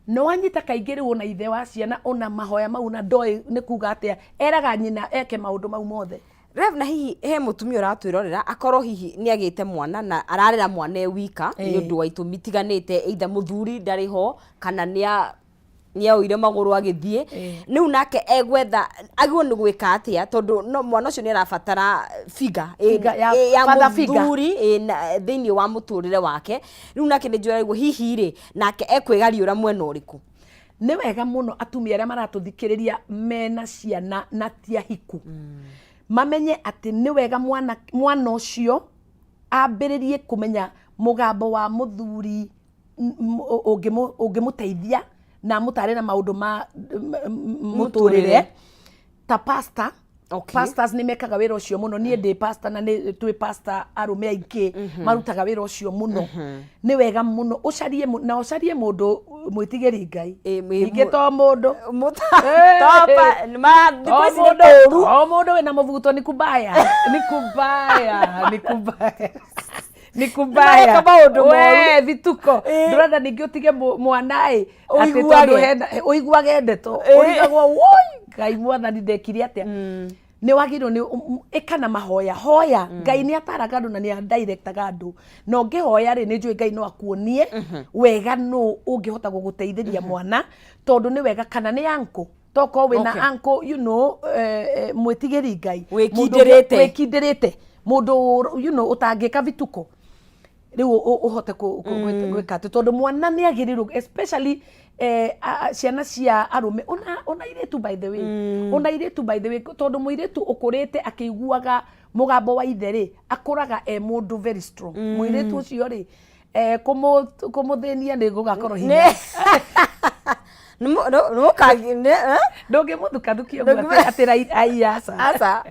No wanyita kaingĩ rĩu ona ithe wa ciana, ona mahoya mau na ndoĩ nĩ kuga atĩa, eraga nyina eke maũndũ mau mothe. Rev, na hihi he mũtumia ũratwĩrorera, akorwo hihi nĩ agĩte mwana na ararera mwana e wika nĩ ũndũ wa itũmi itiganĩte, either mũthuri ndarĩ ho kana nĩ nĩaũire magũrũ agĩthiĩ, rĩu nake egwetha agĩrĩirwo nĩ gwĩka atĩa? Tondũ no mwana ũcio nĩ arabatara figure Figure ya ya father figure. mũthuri thĩinĩ wa mũtũrĩre wake. Rĩu nake nĩ njũragwo hihi rĩ, nake ekwĩgariũra mwena ũrĩkũ? Nĩ wega mũno atumia arĩa maratũthikĩrĩria mena ciana na ti ahiku mamenye atĩ nĩ wega mwana ũcio ambĩrĩrie kũmenya mũgambo wa mũthuri ũngĩmũteithia na amũtare na maũndũ ma mũtũrĩre, ta pastor. Pastors nĩ mekaga wĩra ũcio mũno. Niĩ ndĩ pastor na nĩ twĩ pastor arũme aingĩ marutaga wĩra ũcio mũno. Nĩ wega mũno ũcarie na ũcarie mũndũ mwĩtigĩri Ngai. Ningĩ to mũndũ Thikũ ici nĩ kũũru. O mũndũ wĩna mũbuto ni kubaya, ni kubaya, ni kubaya, ni kubaya. Nĩmareka maũndũ moru. We vituko. Ndũrenda ningĩ ũtige mwana ĩ atĩ Ũiguage. tondũ hena ũiguage ndeto ũrigagwo, "Woi Ngai mwathani, ndekire atĩa?" Nĩ wagĩrĩirwo nĩ ĩka na mahoya. Hoya Ngai, nĩ ataraga andũ na nĩ adirectaga andũ, na ũngĩhoya rĩ, nĩ njũĩ Ngai no akuonie wega nũ ũngĩhota gũgũteithĩria mwana, tondũ nĩ wega kana nĩ uncle, tokorwo wĩna uncle mwĩtigĩri Ngai. Wĩkindĩrĩte. Wĩkindĩrĩte, mũndũ ũtangĩka vituko. Rĩu ũhote gwĩka atĩ tondũ mwana nĩ agĩrĩirwo, especially ciana cia arũme, ona airĩtu by the way, ona airĩtu by the way, tondũ mũirĩtu ũkũrĩte akĩiguaga mũgambo wa ithe rĩ, akũraga e mũndũ very strong. Mũirĩtu ũcio rĩ, kũmũthĩnia nĩ gũgakorwo hinya. Nĩ Ndũngĩmũthukathukia ũguo atĩ ai aca. Aca.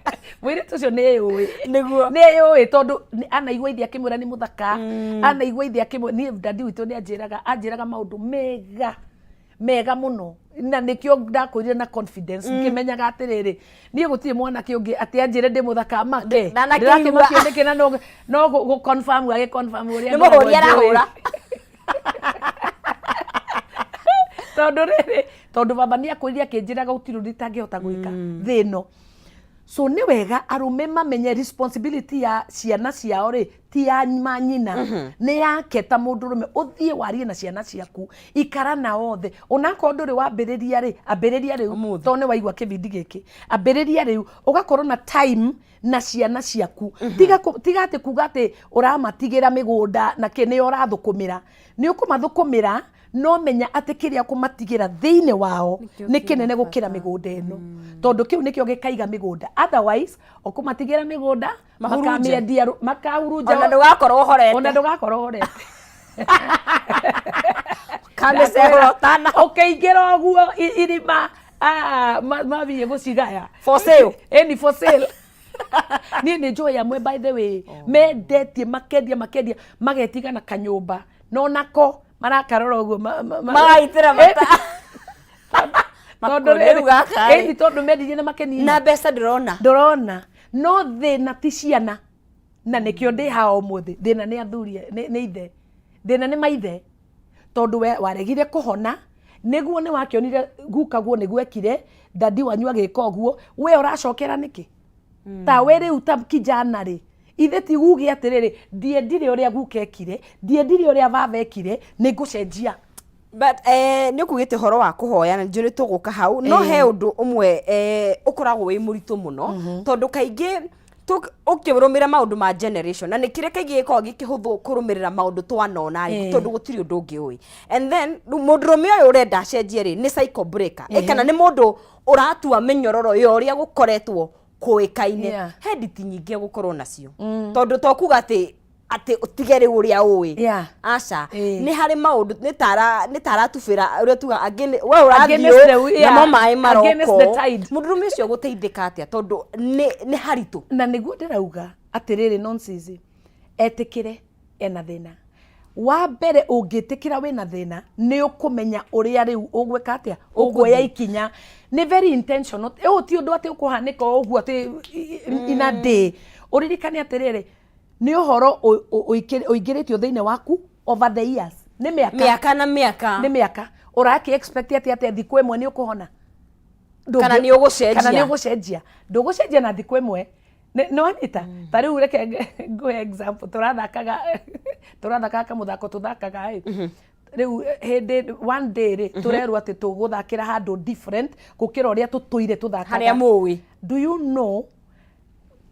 Mũirĩtu ũcio nĩ eyũĩ. Nĩguo. Nĩ eyũĩ tondũ anaigua ithe akĩmwĩra nĩ mũthaka, anaigua ithe akĩmwĩra, niĩ dadi witũ nĩ anjĩraga, anjĩraga maũndũ mega mega mũno na nĩkĩo ndakũrire na confidence ngĩmenyaga atĩrĩrĩ, niĩ gũtirĩ mwanake ũngĩ atĩ anjĩre ndĩ mũthaka make. Ndanakĩigua. Ndĩrakĩmakio nĩkĩ na no gũ confirm agĩ confirm ũrĩa Nĩ mũhũri ngoragwo njũĩ. Arahũra. Tondũ rĩrĩ, tondũ baba nĩ akũrire akĩnjĩraga gũtirĩ ũndũ itangĩhota gwĩka thĩ ĩno. So nĩ wega arũme mamenye responsibility ya ciana ciao rĩ ti ya manyina, nĩ yake ta mũndũrũme. Ũthiĩ warie na ciana ciaku, ikara nao othe, onakorwo ndũrĩ wambĩrĩria rĩ, ambĩrĩria rĩu. Ũmũthĩ. Tondũ nĩ waigua kĩbindi gĩkĩ, ambĩrĩria rĩu ũgakorwo na time na ciana ciaku. Tiga tiga atĩ kuga atĩ ũramatigĩra mĩgũnda na kĩ, nĩyo ũrathũkũmĩra. Nĩ ũkũmathũkũmĩra, no menya atĩ kĩrĩa kũmatigĩra thĩinĩ wao Nĩkĩo nĩ kĩna kĩnene gũkĩra bata. Mĩgũnda ĩno, tondũ kĩu nĩkĩo gĩkaiga mĩgũnda. Otherwise ũkũmatigĩra mĩgũnda, Mahurunje. makamĩendia, makahurunja. Ona ndũgakorwo ũhorete. Ona ndũgakorwo ũhorete. Kamĩcehũra ũtana. Ũkĩingĩra ũguo irima, mathiĩ gũcigaya. For sale. Ĩni, for sale. Niĩ nĩ njũĩ amwe, by the way, mendetie, makendia, makendia, magetiga na kanyũmba, no nako marakarora ũguo Magaitĩra mata. Tondũ Makũrĩ rĩu gaka ĩ. Ĩni, tondũ mendirie na makenina. Na mbeca ndĩrona. Ndũrona. No thĩna ti ciana, na nĩkĩo ndĩ haha ũmũthĩ. Thĩna nĩ athuri, nĩ ithe, thĩna nĩ maithe, tondũ we waregire kũhona nĩguo nĩ wakĩonire guka guo nĩguo ekire, dadi wanyu agĩka ũguo, we ũracokera nĩkĩ? Ta we rĩu ta kijana rĩ, ithe ti uge atĩrĩrĩ, ndiendire ũrĩa guka ekire, ndiendire ũrĩa baba ekire, nĩ ngũcenjia. But nĩ ũkugĩte ũhoro wa kũhoya na njũĩ nĩ tũgũka hau, no he ũndũ ũmwe ũkoragwo wĩ mũritũ mũno, tondũ kaingĩ ũkĩrũmĩrĩra maũndũ ma generation na nĩ kĩrĩa kaingĩ gĩkoragwo gĩkĩhũthũ kũrũmĩrĩra maũndũ twanona rĩ, tondũ gũtirĩ ũndũ ũngĩ ũĩ. And then rĩu mũndũrũme ũyũ ũrenda acenjie rĩ, nĩ cycle breaker. Kana nĩ mũndũ ũratua mĩnyororo ya ũrĩa gũkoretwo kũĩkaine. He nditi nyingĩ egũkorwo nacio, tondũ to kuga atĩ ũtige rĩu ũrĩa ũĩ. Aca. Nĩ harĩ maũndũ nĩ ta aratubĩra ũrĩa tuga angĩ we ũrathiĩ Against the- yeah. namo maĩ Against the maroko. tide. Mũndũrũme ũcio gũteithĩka atĩa, tondũ nĩ haritũ? Na nĩguo ndĩrauga atĩrĩrĩ, nonsense, etĩkĩre ena thĩna. Wa mbere, ũngĩtĩkĩra wĩna thĩna, nĩ ũkũmenya ũrĩa rĩu ũgwĩka atĩa, ũkuoya ikinya. Nĩ very intentional. Ũyũ ti ũndũ atĩ ũkũhanĩka o ũguo atĩ in a day. Ũririkane atĩrĩrĩ, nĩ ũhoro ũingĩrĩtio thĩinĩ waku over the years, nĩ mĩaka. Mĩaka na mĩaka. Nĩ mĩaka. Ũrakĩ expect atĩ thikũ ĩmwe nĩ ũkũhona? Kana nĩ ũgũcenjia. Kana nĩ ũgũcenjia. Ndũgũcenjia na thikũ ĩmwe. Nĩ wanyita? Ta rĩu reke ngũhe example. Tũrathakaga kamũthako tũthakaga ĩ rĩu hĩndĩ one day rĩ, tũrerwo atĩ tũgũthakĩra handũ different gũkĩra ũrĩa tũtũire tũthakaga. Harĩa mũĩ. Do you know,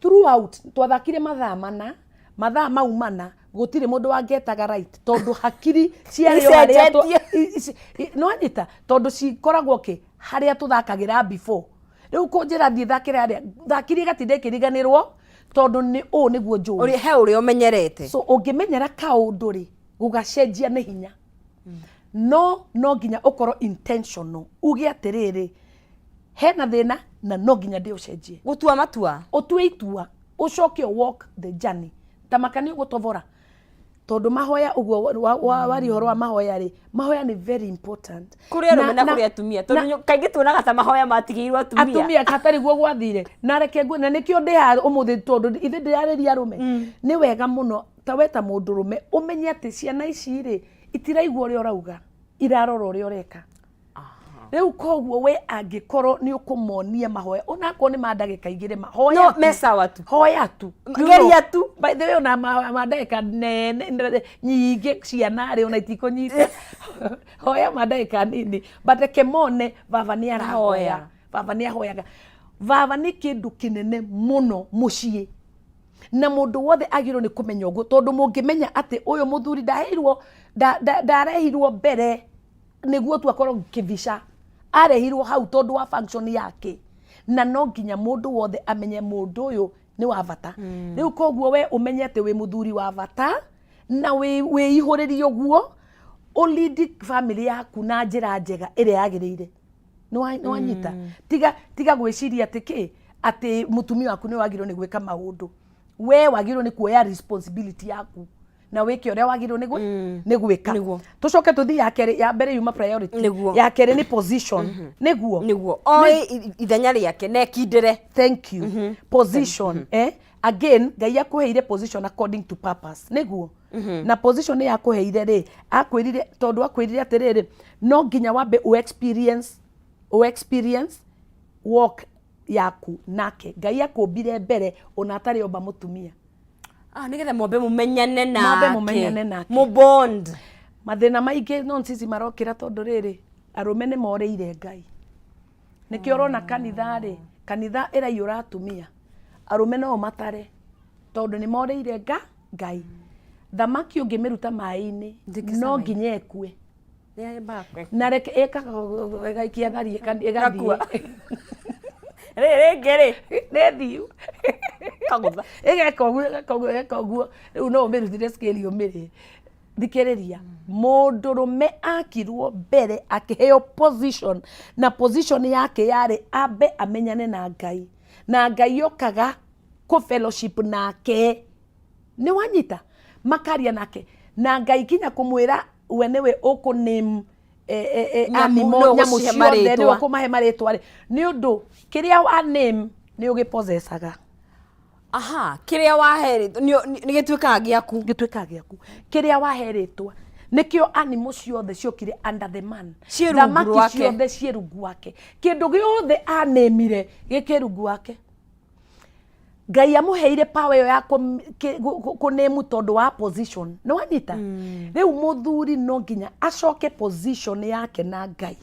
throughout twathakire mathaa 4, mathaa mau 4 gũtirĩ mũndũ wangetaga right, tondũ hakiri ciarĩ o harĩa Icenjetie. Nĩwanyita? Tondũ cikoragwo kĩ harĩa tũthakagĩra before. Rĩu kũnjĩra thiĩ thakĩre harĩa thakiri ĩgatinda ĩkĩriganĩrwo, tondũ nĩ ũũ nĩguo njũĩ. He ũrĩa ũmenyerete. So ũngĩmenyera kaũndũ rĩ, gũgacenjia nĩ hinya, no nginya ũkorwo intentional, uge atĩrĩrĩ, hena thĩna na no nginya ndĩũcenjie. Gũtua matua. Ũtue itua, ũcoke walk the journey. Ta maka nĩ ũgũtobora, tondũ mahoya ũguo waria ũhoro wa mahoya rĩ, mahoya nĩ very important. Kũrĩ arũme na kũrĩ atumia, tondũ kaingĩ tuonaga ta mahoya matigĩirwo atumia. Atumia hatarĩ guo gwathire. Na reke na nĩkĩo ndĩ haha ũmũthĩ, tondũ ithuĩ ndĩrarĩria arũme. Nĩ wega mũno ta we ta mũndũrũme ũmenye atĩ ciana ici rĩ, itiraigua ũrĩa ũrauga, irarora ũrĩa ũreka. Rĩu koguo we angĩkorwo nĩ ũkũmonia mahoya, onakorwo nĩ ma ndagĩka 2, mahoya No tu. Me sawa tu. Hoya tu. You Geria know, tu. By the way, ona ma ndagĩka nene nyingĩ, ciana rĩ, ona itikũnyita. Hoya ma ndagĩka nini, but reke mone baba nĩ arahoya. Ahoya. Baba nĩ ahoyaga. Baba nĩ kĩndũ kĩnene mũno mũciĩ, na mũndũ wothe agĩrĩirwo nĩ kũmenya ũguo, tondũ mũngĩmenya atĩ ũyũ mũthuri ndaheirwo ndarehirwo mbere nĩguo tu akorwo kĩbica, arehirwo hau tondũ wa function yake, na no nginya mũndũ wothe amenye mũndũ ũyũ nĩ wa bata. Rĩu koguo we ũmenye atĩ wĩ mũthuri wa bata na wĩihũrĩrie ũguo. Ũlead family yaku na njĩra njega ĩrĩa yagĩrĩire. Nĩ wanyita? Tiga gwĩciria atĩ kĩ, atĩ mũtumia waku nĩ wagĩrĩirwo nĩ gwĩka maũndũ. We wagĩrĩirwo nĩ kuoya responsibility yaku na wĩke ũrĩa wagĩrĩirwo nĩ gwĩka. Tũcoke tũthiĩ ya kerĩ. Ya mbere yuma priority. Ya kerĩ nĩ position, nĩguo? Nĩguo, oe ithenya rĩake na ekindĩre. Thank you. Position, again, Ngai akũheire position according to purpose, nĩguo? Na position ĩyo akũheire rĩ, akwĩrire, tondũ akwĩrire atĩrĩrĩ, no nginya wambe ũ experience walk yaku nake. Ngai akũmbire mbere ona atarĩ omba mũtumia. Ah, nĩgetha mwambe mũmenyane nake. Mwambe mũmenyane nake. Mũbond. Mathĩna maingĩ no sisi marokĩra tondũ rĩrĩ, arũme nĩ morĩire Ngai. Nĩkĩo ũrona kanitha rĩ, kanitha ĩraiyũra atumia, arũme no matare, tondũ nĩ morĩire Ngai. Thamaki ũngĩmĩruta maĩ-inĩ, Ndĩngĩ no survive. nginya ĩkue. Na reke ĩkaga ĩgaikia thari ĩgathiĩ. Ĩgakua. Rĩ rĩngĩ rĩ nĩ thiu. Kagũtha. Ĩgeka ũguo, ĩgeka ũguo, ĩgeka ũguo. Rĩu no ũmĩrutire scale ũmĩrĩe. Thikĩrĩria, mũndũrũme akirwo mbere akĩheo position, na position yake yarĩ ambe amenyane na Ngai, na Ngai okaga kũ fellowship nake. Nĩ wanyita? Makaria nake na Ngai nginya kũmwĩra we nĩwe ũkũ Nyamũ, animal, nĩwe nyamũ ũgũcihe ciothe, marĩtwa. Nĩwe ũkũmahe marĩtwa rĩ, nĩ ũndũ kĩrĩa wa name nĩ ũgĩpossessaga. Aha, kĩrĩa wahe nĩ gĩtuĩkaga gĩaku. Gĩtuĩkaga gĩaku, kĩrĩa wahe rĩtwa. Nĩkĩo animal ciothe ciokire under the man. Ciĩ rungu Thamaki rwake. ciothe ciĩ rungu wake. Kĩndũ gĩothe anĩmire gĩkĩ rungu wake. Ngai amũheire power ĩyo ya kũnĩmu tondũ wa position. Nĩ wanyita? Rĩu mũthuri no nginya acoke position yake na Ngai,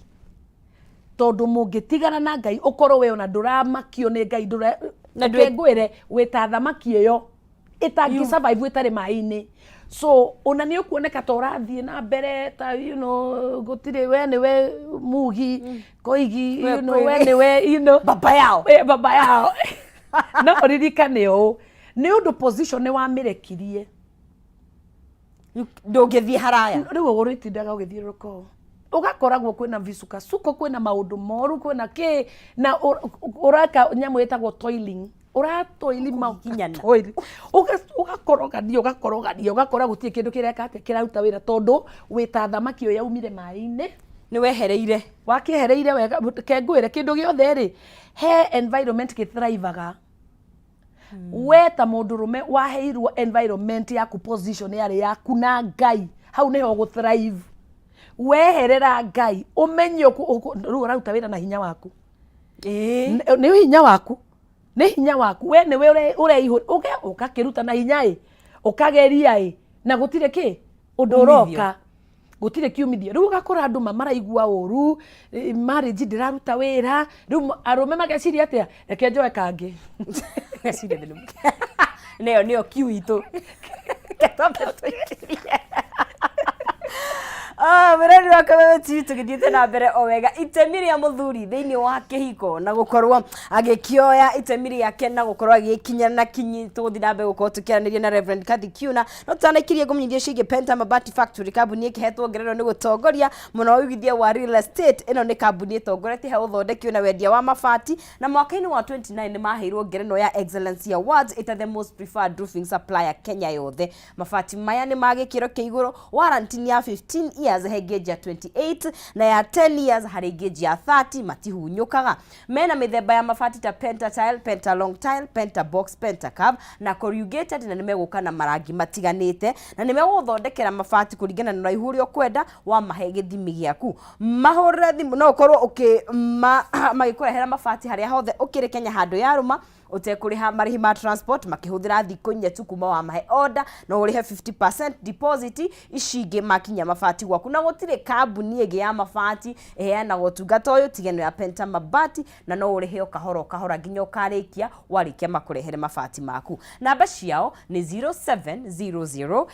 tondũ mũngĩtigana na Ngai, ũkorwo we ona ndũramakio nĩ Ngai, Na reke ngwĩre, wĩta thamaki ĩyo ĩtangĩ survive ĩtarĩ maĩ-inĩ. So ona nĩ ũkuoneka ta ũrathiĩ na mbere ta gũtirĩ, we nĩwe mugi koigi, We we Koigi. nĩwe Baba yao. We baba yao. No ũririkane ũũ, nĩ ũndũ position nĩ wamĩrekirie. Ndũngĩthiĩ haraya. Rĩu ũrĩtindaga ũgĩthiũrũrũka ũũ, ũgakoragwo kwĩna vicukasuko, kwĩna maũndũ moru, kwĩna kĩ, na ũreka nyamũ ĩtagwo toiling, ũratoili. Kũgiginyana. Ũgakorogania, ũgakorogania, ũgakora gũtirĩ kĩndũ kĩreka atĩa, kĩraruta wĩra, tondũ wĩta thamaki ĩyo yaumire maĩ-inĩ. Nĩ wehereire. Wakĩehereire wega. Ke ngwĩre, kĩndũ gĩothe rĩ, he environment gĩthrivaga. We ta mũndũrũme waheirwo environment yaku, position yarĩ yaku na Ngai, hau nĩho ũgũ thrive. Weherera Ngai, ũmenye rĩu ũraruta wĩra na hinya waku. Nĩ hinya waku, nĩ hinya waku. We nĩwe ũreihũ ũgakĩruta na hinya ĩ, ũkageria ĩ, na gũtirĩ kĩ ũndũ Umithio. ũroka, gũtirĩ kiumithio. Rĩu ũgakora andũ ma maraigua ũru, marriage ndĩraruta wĩra. Rĩu arũme mageciria atĩa? Reke njoe kangĩ. Meciria thĩinĩ nĩyo kiu itũ. Twambe tũikĩrie. Ah, mwĩrori wa Kameme TV, tũgĩthiĩte na mbere o wega, itemi rĩa mũthuri thĩinĩ wa kĩhiko na gũkorwo agĩkĩoya itemi rĩake na gũkorwo agĩkinya na kinyi. Tũgũthiĩ na mbere gũkorwo tũkĩaranĩria na Reverend Kathy Kiuna, no tũtanaikirie ngũmenyithia ciĩgiĩ Penta Mabati Factory, kambuni ĩkĩhetwo ngerenwa nĩ gũtongoria mũno ũigithia wa real estate. Ĩno nĩ kambuni ĩtongoretie he ũthondeki na wendia wa mabati, na mwaka-inĩ wa 29 nĩ maheirwo ngerenwa ya Excellency Awards ĩta the most preferred roofing supplier Kenya yothe. Mabati maya nĩ ma gĩkĩro kĩa igũrũ, warranty nĩ ya 15 years he gauge ya 28 na ya 10 years harĩ gauge ya 30. Matihunyũkaga. Mena mĩthemba ya mabati ta penta tile, penta long tile, penta box, penta curve na corrugated, na nĩ megũka na marangi matiganĩte, na nĩ megũgũthondekera mabati kũringana na ũraihu ũrĩa ũkwenda wamahe gĩthimi gĩaku. Mahũrĩre thimũ, no ũkorwo ũkĩ magĩkũrehera mabati harĩa hothe ũkĩrĩ Kenya, handũ yarũma, ũtekũrĩha marĩhi ma transport, makĩhũthĩra thikũ 4 tu kuma wamahe order. No ũrĩhe 50% deposit, ici ingĩ makinya mabati gwaku. Na gũtirĩ kambuni ĩngĩ ya mabati ĩheanaga ũtungata ũyũ tiga ĩno ya Penta Mabati, na no ũrĩhe o kahora o kahora nginya ũkarĩkia, warĩkia makũrehere mabati maku. Namba ciao nĩ 0700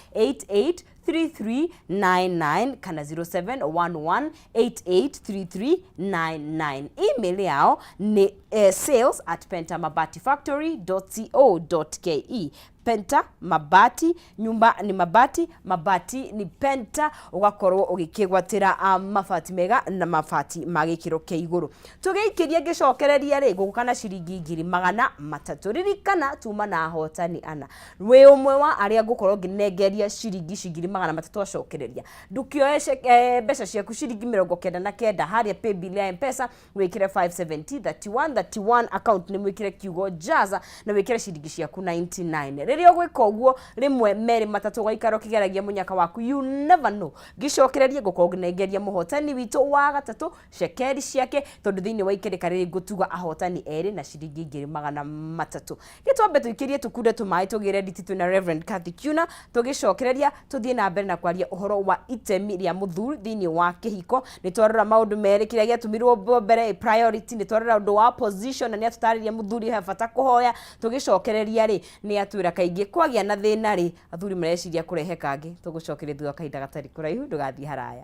883399 kana 0711883399. Email yao nĩ sales@pentamabatifactory.co.ke. Penta Mabati, nyumba ni mabati, mabati ni Penta, ugakorwo ugikigwatira mabati mega na mabati ma gikiro kia iguru. Tugeikiria ngicokereria ri nguguka na ciringi 300,000. Ririkana tuma na ahotani ana wi umwe wa aria ngukorwo nginengeria ciringi ici 300,000 acokereria. Ndukioe mbeca ciaku ciringi 99 haria paybill ya M-Pesa, wikire 570 31 31 account ni mwikire kiugo jaza na wikire ciringi ciaku 99. Riria ugwika uguo rimwe meri matatu gaikara ukigeragia munyaka waku, you never know. Ngicokereria ngukorwo nginengeria muhotani witu wa gatatu cekeri ciake, tondu thiini wa ikereka riri ngutuga ahotani eri na ciringi 300,000. Gitwambe tuikirie tukunde tumai tugire nditi na Reverend Kathy Kiuna, tugicokereria tuthie na mbere na kwaria uhoro wa itemi ria muthuri thiini wa kihiko. Ni twarora maundu meri kiria giatumirwo mbere priority, ni twarora undu wa position na ni atutariria muthuri he bata kuhoya. Tugicokereria ri ni atwira kaingi kwagia na thina ri athuri mareciria kurehe kangi. Tugucokeria thutha kahinda gatari kuraihu, ndugathie haraya.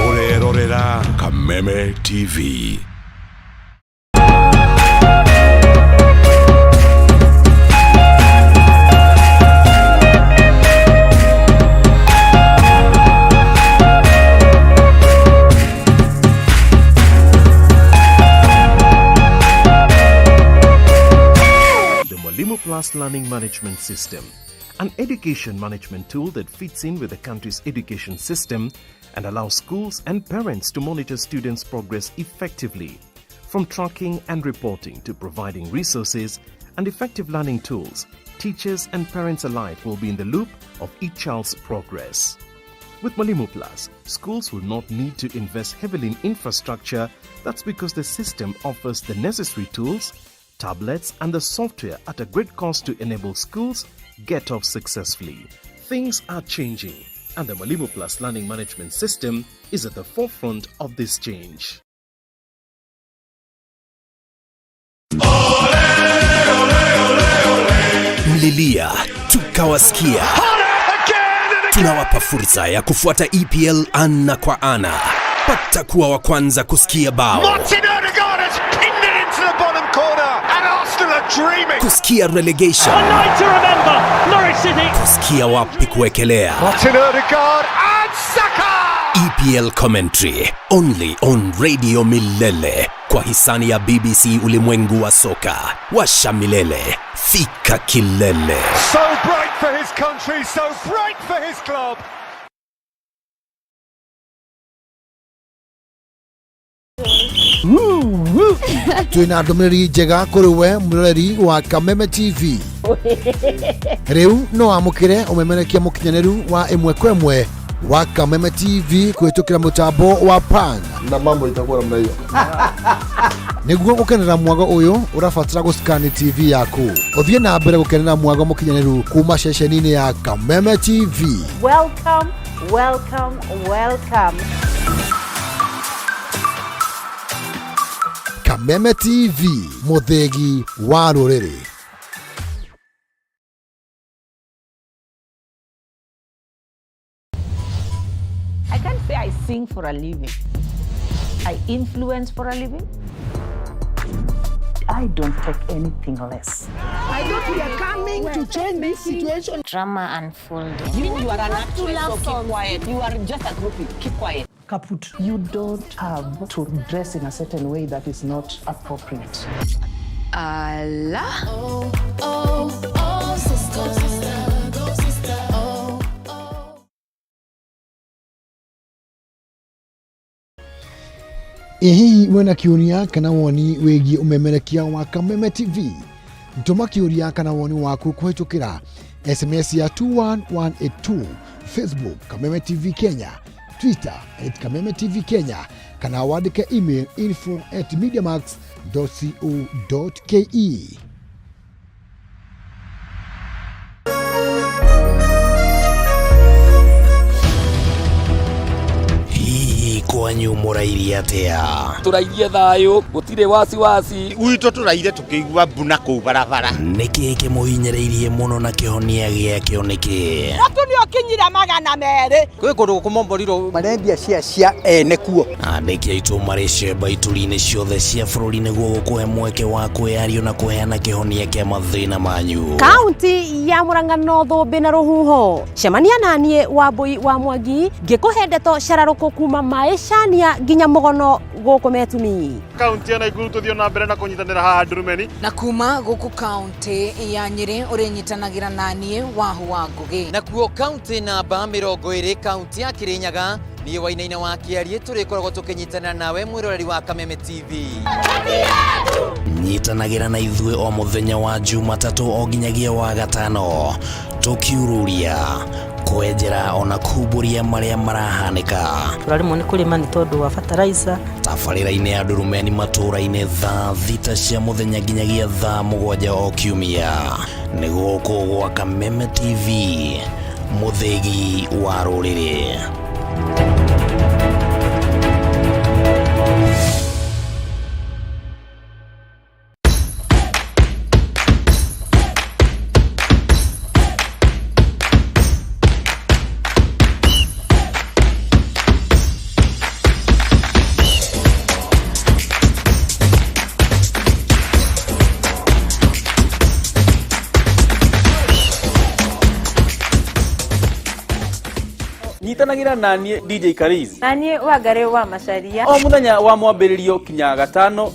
Orerorera Kameme TV. The Mwalimu Plus Learning Management System, an education management tool that fits in with the country's education system and allows schools and parents to monitor students' progress effectively. From tracking and reporting to providing resources and effective learning tools, teachers and parents alike will be in the loop of each child's progress. With Mwalimu Plus, schools will not need to invest heavily in infrastructure. That's because the system offers the necessary tools, tablets, and the software at a great cost to enable schools get off successfully. Things are changing, and the Mwalimu Plus Learning Management System is at the forefront of this change. Mlilia tukawasikia. Tunawapa fursa ya kufuata EPL ana kwa ana. Pata kuwa wa kwanza kusikia bao, Martin Odegaard has pinned it into the bottom corner, and Arsenal are dreaming. kusikia relegation, A night to remember, Norwich City. kusikia wapi kuwekelea. Martin Odegaard and Saka! EPL commentary only on Radio Milele kwa hisani ya BBC ulimwengu wa soka. Washa milele, fika kilele. So bright for his country, so bright for his club. Twina ndũmĩrĩri njega kũrĩ we mũroreri wa Kameme TV. Rĩu no wamũkĩre ũmemerekia mũkinyanĩru wa ĩmwe kwa ĩmwe wa Kameme TV kũhĩtũkĩra mũtambo wa PAN na mambo itakuwa namna hiyo. Nĩguo gũkenera mwago ũyũ ũrabatara gũscan TV yaku. Ũthiĩ na mbere gũkenera mwago mũkinyanĩru kuma ceceni-inĩ ya Kameme TV. Welcome, welcome, welcome. Kameme TV, mũthĩgi wa rũrĩrĩ. I can't say I sing for a living. I influence for a living. I don't take anything less. I thought we are coming to change this situation. Drama unfolding. You are an actress, so keep quiet. You are just a groupie. Keep quiet. Kaput. You don't have to dress in a certain way that is not appropriate. Allah. Oh, oh, oh, sister. Go, sister. Oh, oh. Ĩ hihi wĩna kĩũria kana woni wĩgiĩ ũmemerekia wa Kameme TV? Tũma kĩũria kana woni waku kũhĩtũkĩra SMS ya 21182, Facebook Kameme TV Kenya, Twitter at Kameme TV Kenya, kana wandĩke email info@mediamax.co.ke. Hii Kwanyu mũrairie atĩa? Tũrairie thayũ, gũtirĩ wasiwasi. Gwitũ tũraire tũkĩigua mbu na kũu barabara. Nĩkĩ kĩmũhinyĩrĩirie mũno na kĩhonia gĩakĩo nĩkĩ? Mũtu nĩ ũkinyire 200. Kwĩ kũndũ gũkũmomborirwo marendia cia cia ene kuo. Andĩki aitũ marĩ cemba ituri-inĩ ciothe cia bũrũri nĩguo gũkũhe mweke wa kwĩyario na kũheana kĩhonia kĩa mathĩna manyu. Kaunti ya Murang'a no thũmbĩ na rũhuho. Cemania naniĩ Wambũi wa Mwangi ngĩkũhe ndeto cararũkũ kuma maĩ cania nginya mũgono gũkũ Metumi. Kaunti ya Nakuru tuthiĩ na mbere na kũnyitanĩra haha Ndurumeni. Na kuma gũkũ kaunti ya Nyĩrĩ ũrĩnyitanagĩra naniĩ Wahu wa Ngũgĩ. Nakuo kaunti namba 20 kaunti ya Kirinyaga niĩ Wainaina wa Kĩariĩ tũrĩkoragwo tũkĩnyitanĩra nawe mwĩroreri wa Kameme TV. Nyitanagĩra na ithuĩ o mũthenya wa Jumatatũ o nginyagia wa gatano tũkiururia kwenjera ona kumbũria marĩa marahanĩka. Tũraremwo nĩ kũrĩma nĩ tondũ wa fertilizer. Tabarĩra-inĩ ya Ndurumeni matũũra-inĩ thaa 6 cia mũthenya nginyagia thaa 7 o kiumia. Nĩ gũkũ gwa Kameme TV, mũthĩgi wa rũrĩrĩ. Nyitanagĩra naniĩ DJ Kariz Na niĩ Wangarĩ wa Macaria. O mũthenya wa mwambĩrĩrio kinya gatano.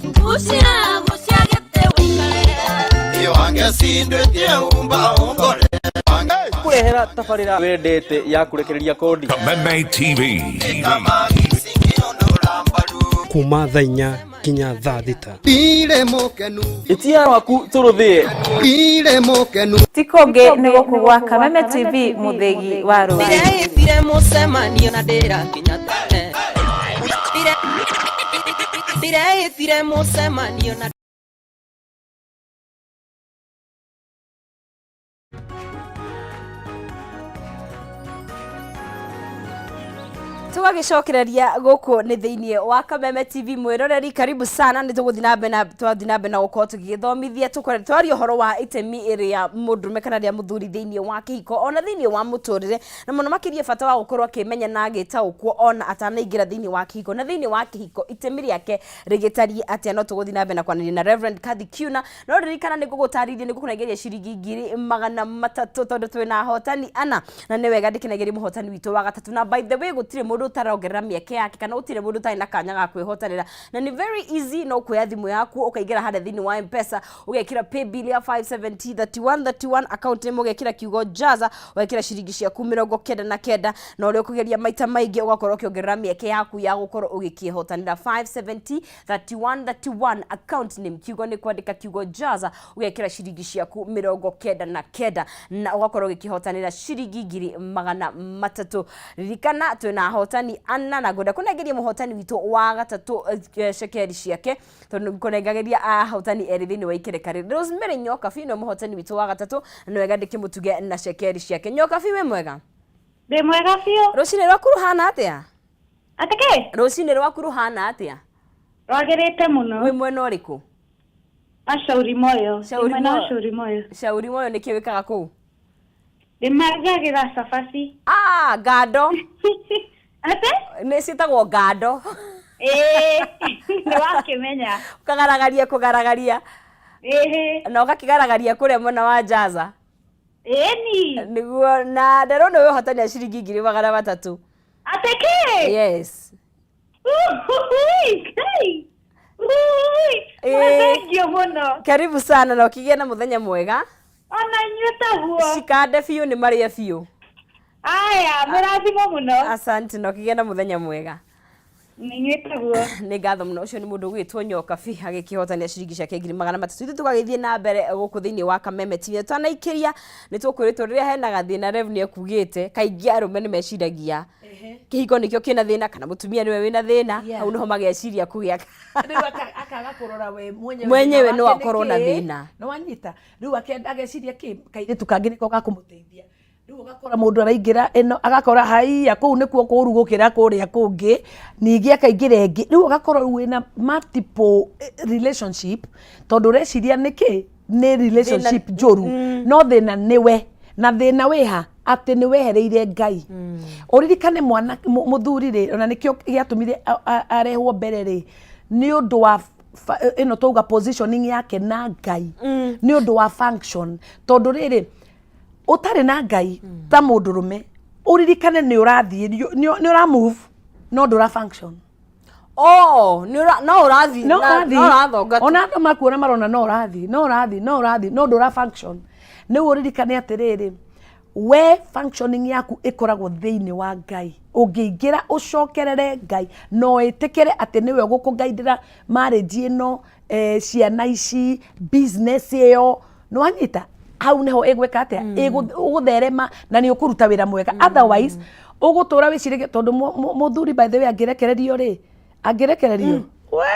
Kũrehera tabarĩra wendete ya kũrekereria kodi. Kameme TV. Kuma thaa 4 nginya thaa 6. Ĩtia waku tũrũthĩe. Ti kũngĩ nĩ gũkũ gwa Kameme TV mũthĩgi wa rũrĩrĩ. Ndĩreĩtire mũcemanio na ndĩrakinya tene. Ndĩreĩtire mũcemanio na Tũgagĩcokereria gũkũ nĩ thĩinĩ wa Kameme TV mwĩroreri, karibu sana. Nĩ tũgũthiĩ na mbere na twathiĩ na mbere na gũkorwo tũgĩgĩthomithia tũkore twaria ũhoro wa itemi rĩa mũndũrũme kana rĩa mũthuri thĩinĩ wa kĩhiko ona thĩinĩ wa mũtũrĩre, na mũno makĩria bata wa gũkorwo akĩmenya na agĩtaũkwo ona atanaingĩra thĩinĩ wa kĩhiko, na thĩinĩ wa kĩhiko itemi rĩake rĩgĩtariĩ atĩa. No tũgũthiĩ na mbere na kwanĩria na Reverend Kathy Kiuna, no ririkana nĩ ngũgũtarĩria nĩ ngũkũnengeria ciringi 300,000 tondũ twĩna ahotani ana, na nĩ wega ndĩkĩnengerie mũhotani witũ wa gatatũ. Na by the way gũtirĩ mũndũ ũtarongerera mĩeke yake kana gũtirĩ mũndũ ũtarĩ na kanya ga kwĩhotanĩra, na nĩ very easy, no kuoya thimũ yaku ũkaingĩra harĩa thĩinĩ wa M-Pesa ũgekĩra paybill ya 570 31 31 account name ũgekĩra kiugo jaza ũgekĩra ciringi ciaku 99, na ũrĩa ũkũgeria maita maingĩ ũgakorwo ũkĩongerera mĩeke yaku ya gũkorwo ũgĩkĩhotanĩra. 570 31 31 account name kiugo nĩ kwandĩka kiugo jaza ũgekĩra ciringi ciaku 99 na ũgakorwo ũgĩkĩhotanĩra ciringi 300,000. Ririkana twĩna ahotani ana na ngwenda kũnengeria mũhotani witũ wa gatatũ cekeri ciake tondũ kũnengagĩria ahotani erĩ thĩinĩ wa ikereka rĩrĩ. Rosemary Nyokabi nĩwe mũhotani witũ wa gatatũ na nĩwega ndĩkĩmũtuge na cekeri ciake. Nyokabi, wĩ mwega? Ndĩ mwega biũ. Rũcinĩ rwaku rũhana atĩa? Atĩ kĩ? Rũcinĩ rwaku rũhana atĩa? Rwagĩrĩte mũno. Wĩ mwena ũrĩkũ? Wa Shauri Moyo. Ndĩ Shauri mwena wa Moyo. Shauri Moyo. Shauri Moyo nĩkĩ wĩkaga kũu? Ndĩmarugagĩra cabaci. Ah, ngando. Atĩ? Nĩ ciĩtagwo ngando. Ĩĩ, nĩ wakĩmenya. Ũkagaragaria kũgaragaria. Ĩhĩ. Na ũgakĩgaragaria kũrĩa mwena wa Njaza. Ĩni. Nĩguo, na nderona wĩ ũhotanĩa ciringi 300,000. Atĩ kĩ? Yes. Ui, Ngai. Ui, Ĩĩ. Thank you mũno. Karibu sana na ũkĩgĩe na mũthenya mwega. Ona inyuĩ taguo. Cikande biũ nĩ marĩe biũ. Aya, mũrathimwo mũno. Asante na ũkĩgĩe na mũthenya mwega. Inyuĩ taguo. Nĩ ngatho mũno. Ũcio nĩ mũndũ ũgwĩtwo Nyokabi agĩkĩhotania ciringi ciake 300,000. Ithuĩ tũgagĩthiĩ na mbere gũkũ thĩinĩ wa Kameme TV. Twanaikĩria nĩ tũkwĩrĩtwo rĩrĩa hena gathĩna, Rev nĩ ekugĩte kaingĩ arũme nĩ meciragia kĩhiko nĩkĩo kĩna thĩna kana mũtumia nĩwe wĩna thĩna. Hau nĩho mageciria kũgĩa Rĩu akaga kũrora we mwenyewe mwenyewe thĩna no wake nĩ akorwo na kĩĩ. thĩna. Nĩ wanyita rĩu ageciria kĩ kairĩtu kangĩ nĩko gakũmũteithia. Rĩu ũgakora mũndũ araingĩra ĩno agakora haiya kũu nĩkuo kũru gũkĩra kũrĩa kũngĩ, ningĩ akaingĩra ĩngĩ, rĩu ũgakorwo rĩu wĩna multiple relationship tondũ ũreciria nĩkĩ nĩ relationship njũru, no thĩna nĩwe na thĩna wĩha atĩ nĩ wehereire Ngai. Ũririkane mwana mũthuri rĩ, ona nĩkĩo gĩatũmire arehwo mbere rĩ, nĩ ũndũ wa ĩno twauga positioning yake na Ngai, nĩ ũndũ wa function, tondũ rĩrĩ ũtarĩ na Ngai ta mũndũrũme, ũririkane nĩ ũrathiĩ, nĩ ũra move no ndũra function. Oh, no ũrathiĩ no ũrathiĩ, no ũrathonga tu. Ona andũ makuona marona no ũrathiĩ, no ũrathiĩ, no ũrathiĩ, no ndũra function. Nĩguo ũririkane atĩrĩrĩ, we functioning yaku ĩkoragwo thĩinĩ wa Ngai. Ũngĩingĩra ũcokerere Ngai na ũĩtĩkĩre atĩ nĩwe ũgũkũgaindĩra marriage ĩno, ciana ici, business ĩyo, nĩwanyita hau nĩho ĩgwĩka atĩa, ũgũtherema na nĩ ũkũruta wĩra mwega. Otherwise ũgũtũra wĩciragia, tondũ mũthuri by the way angĩrekererio rĩ, angĩrekererio we,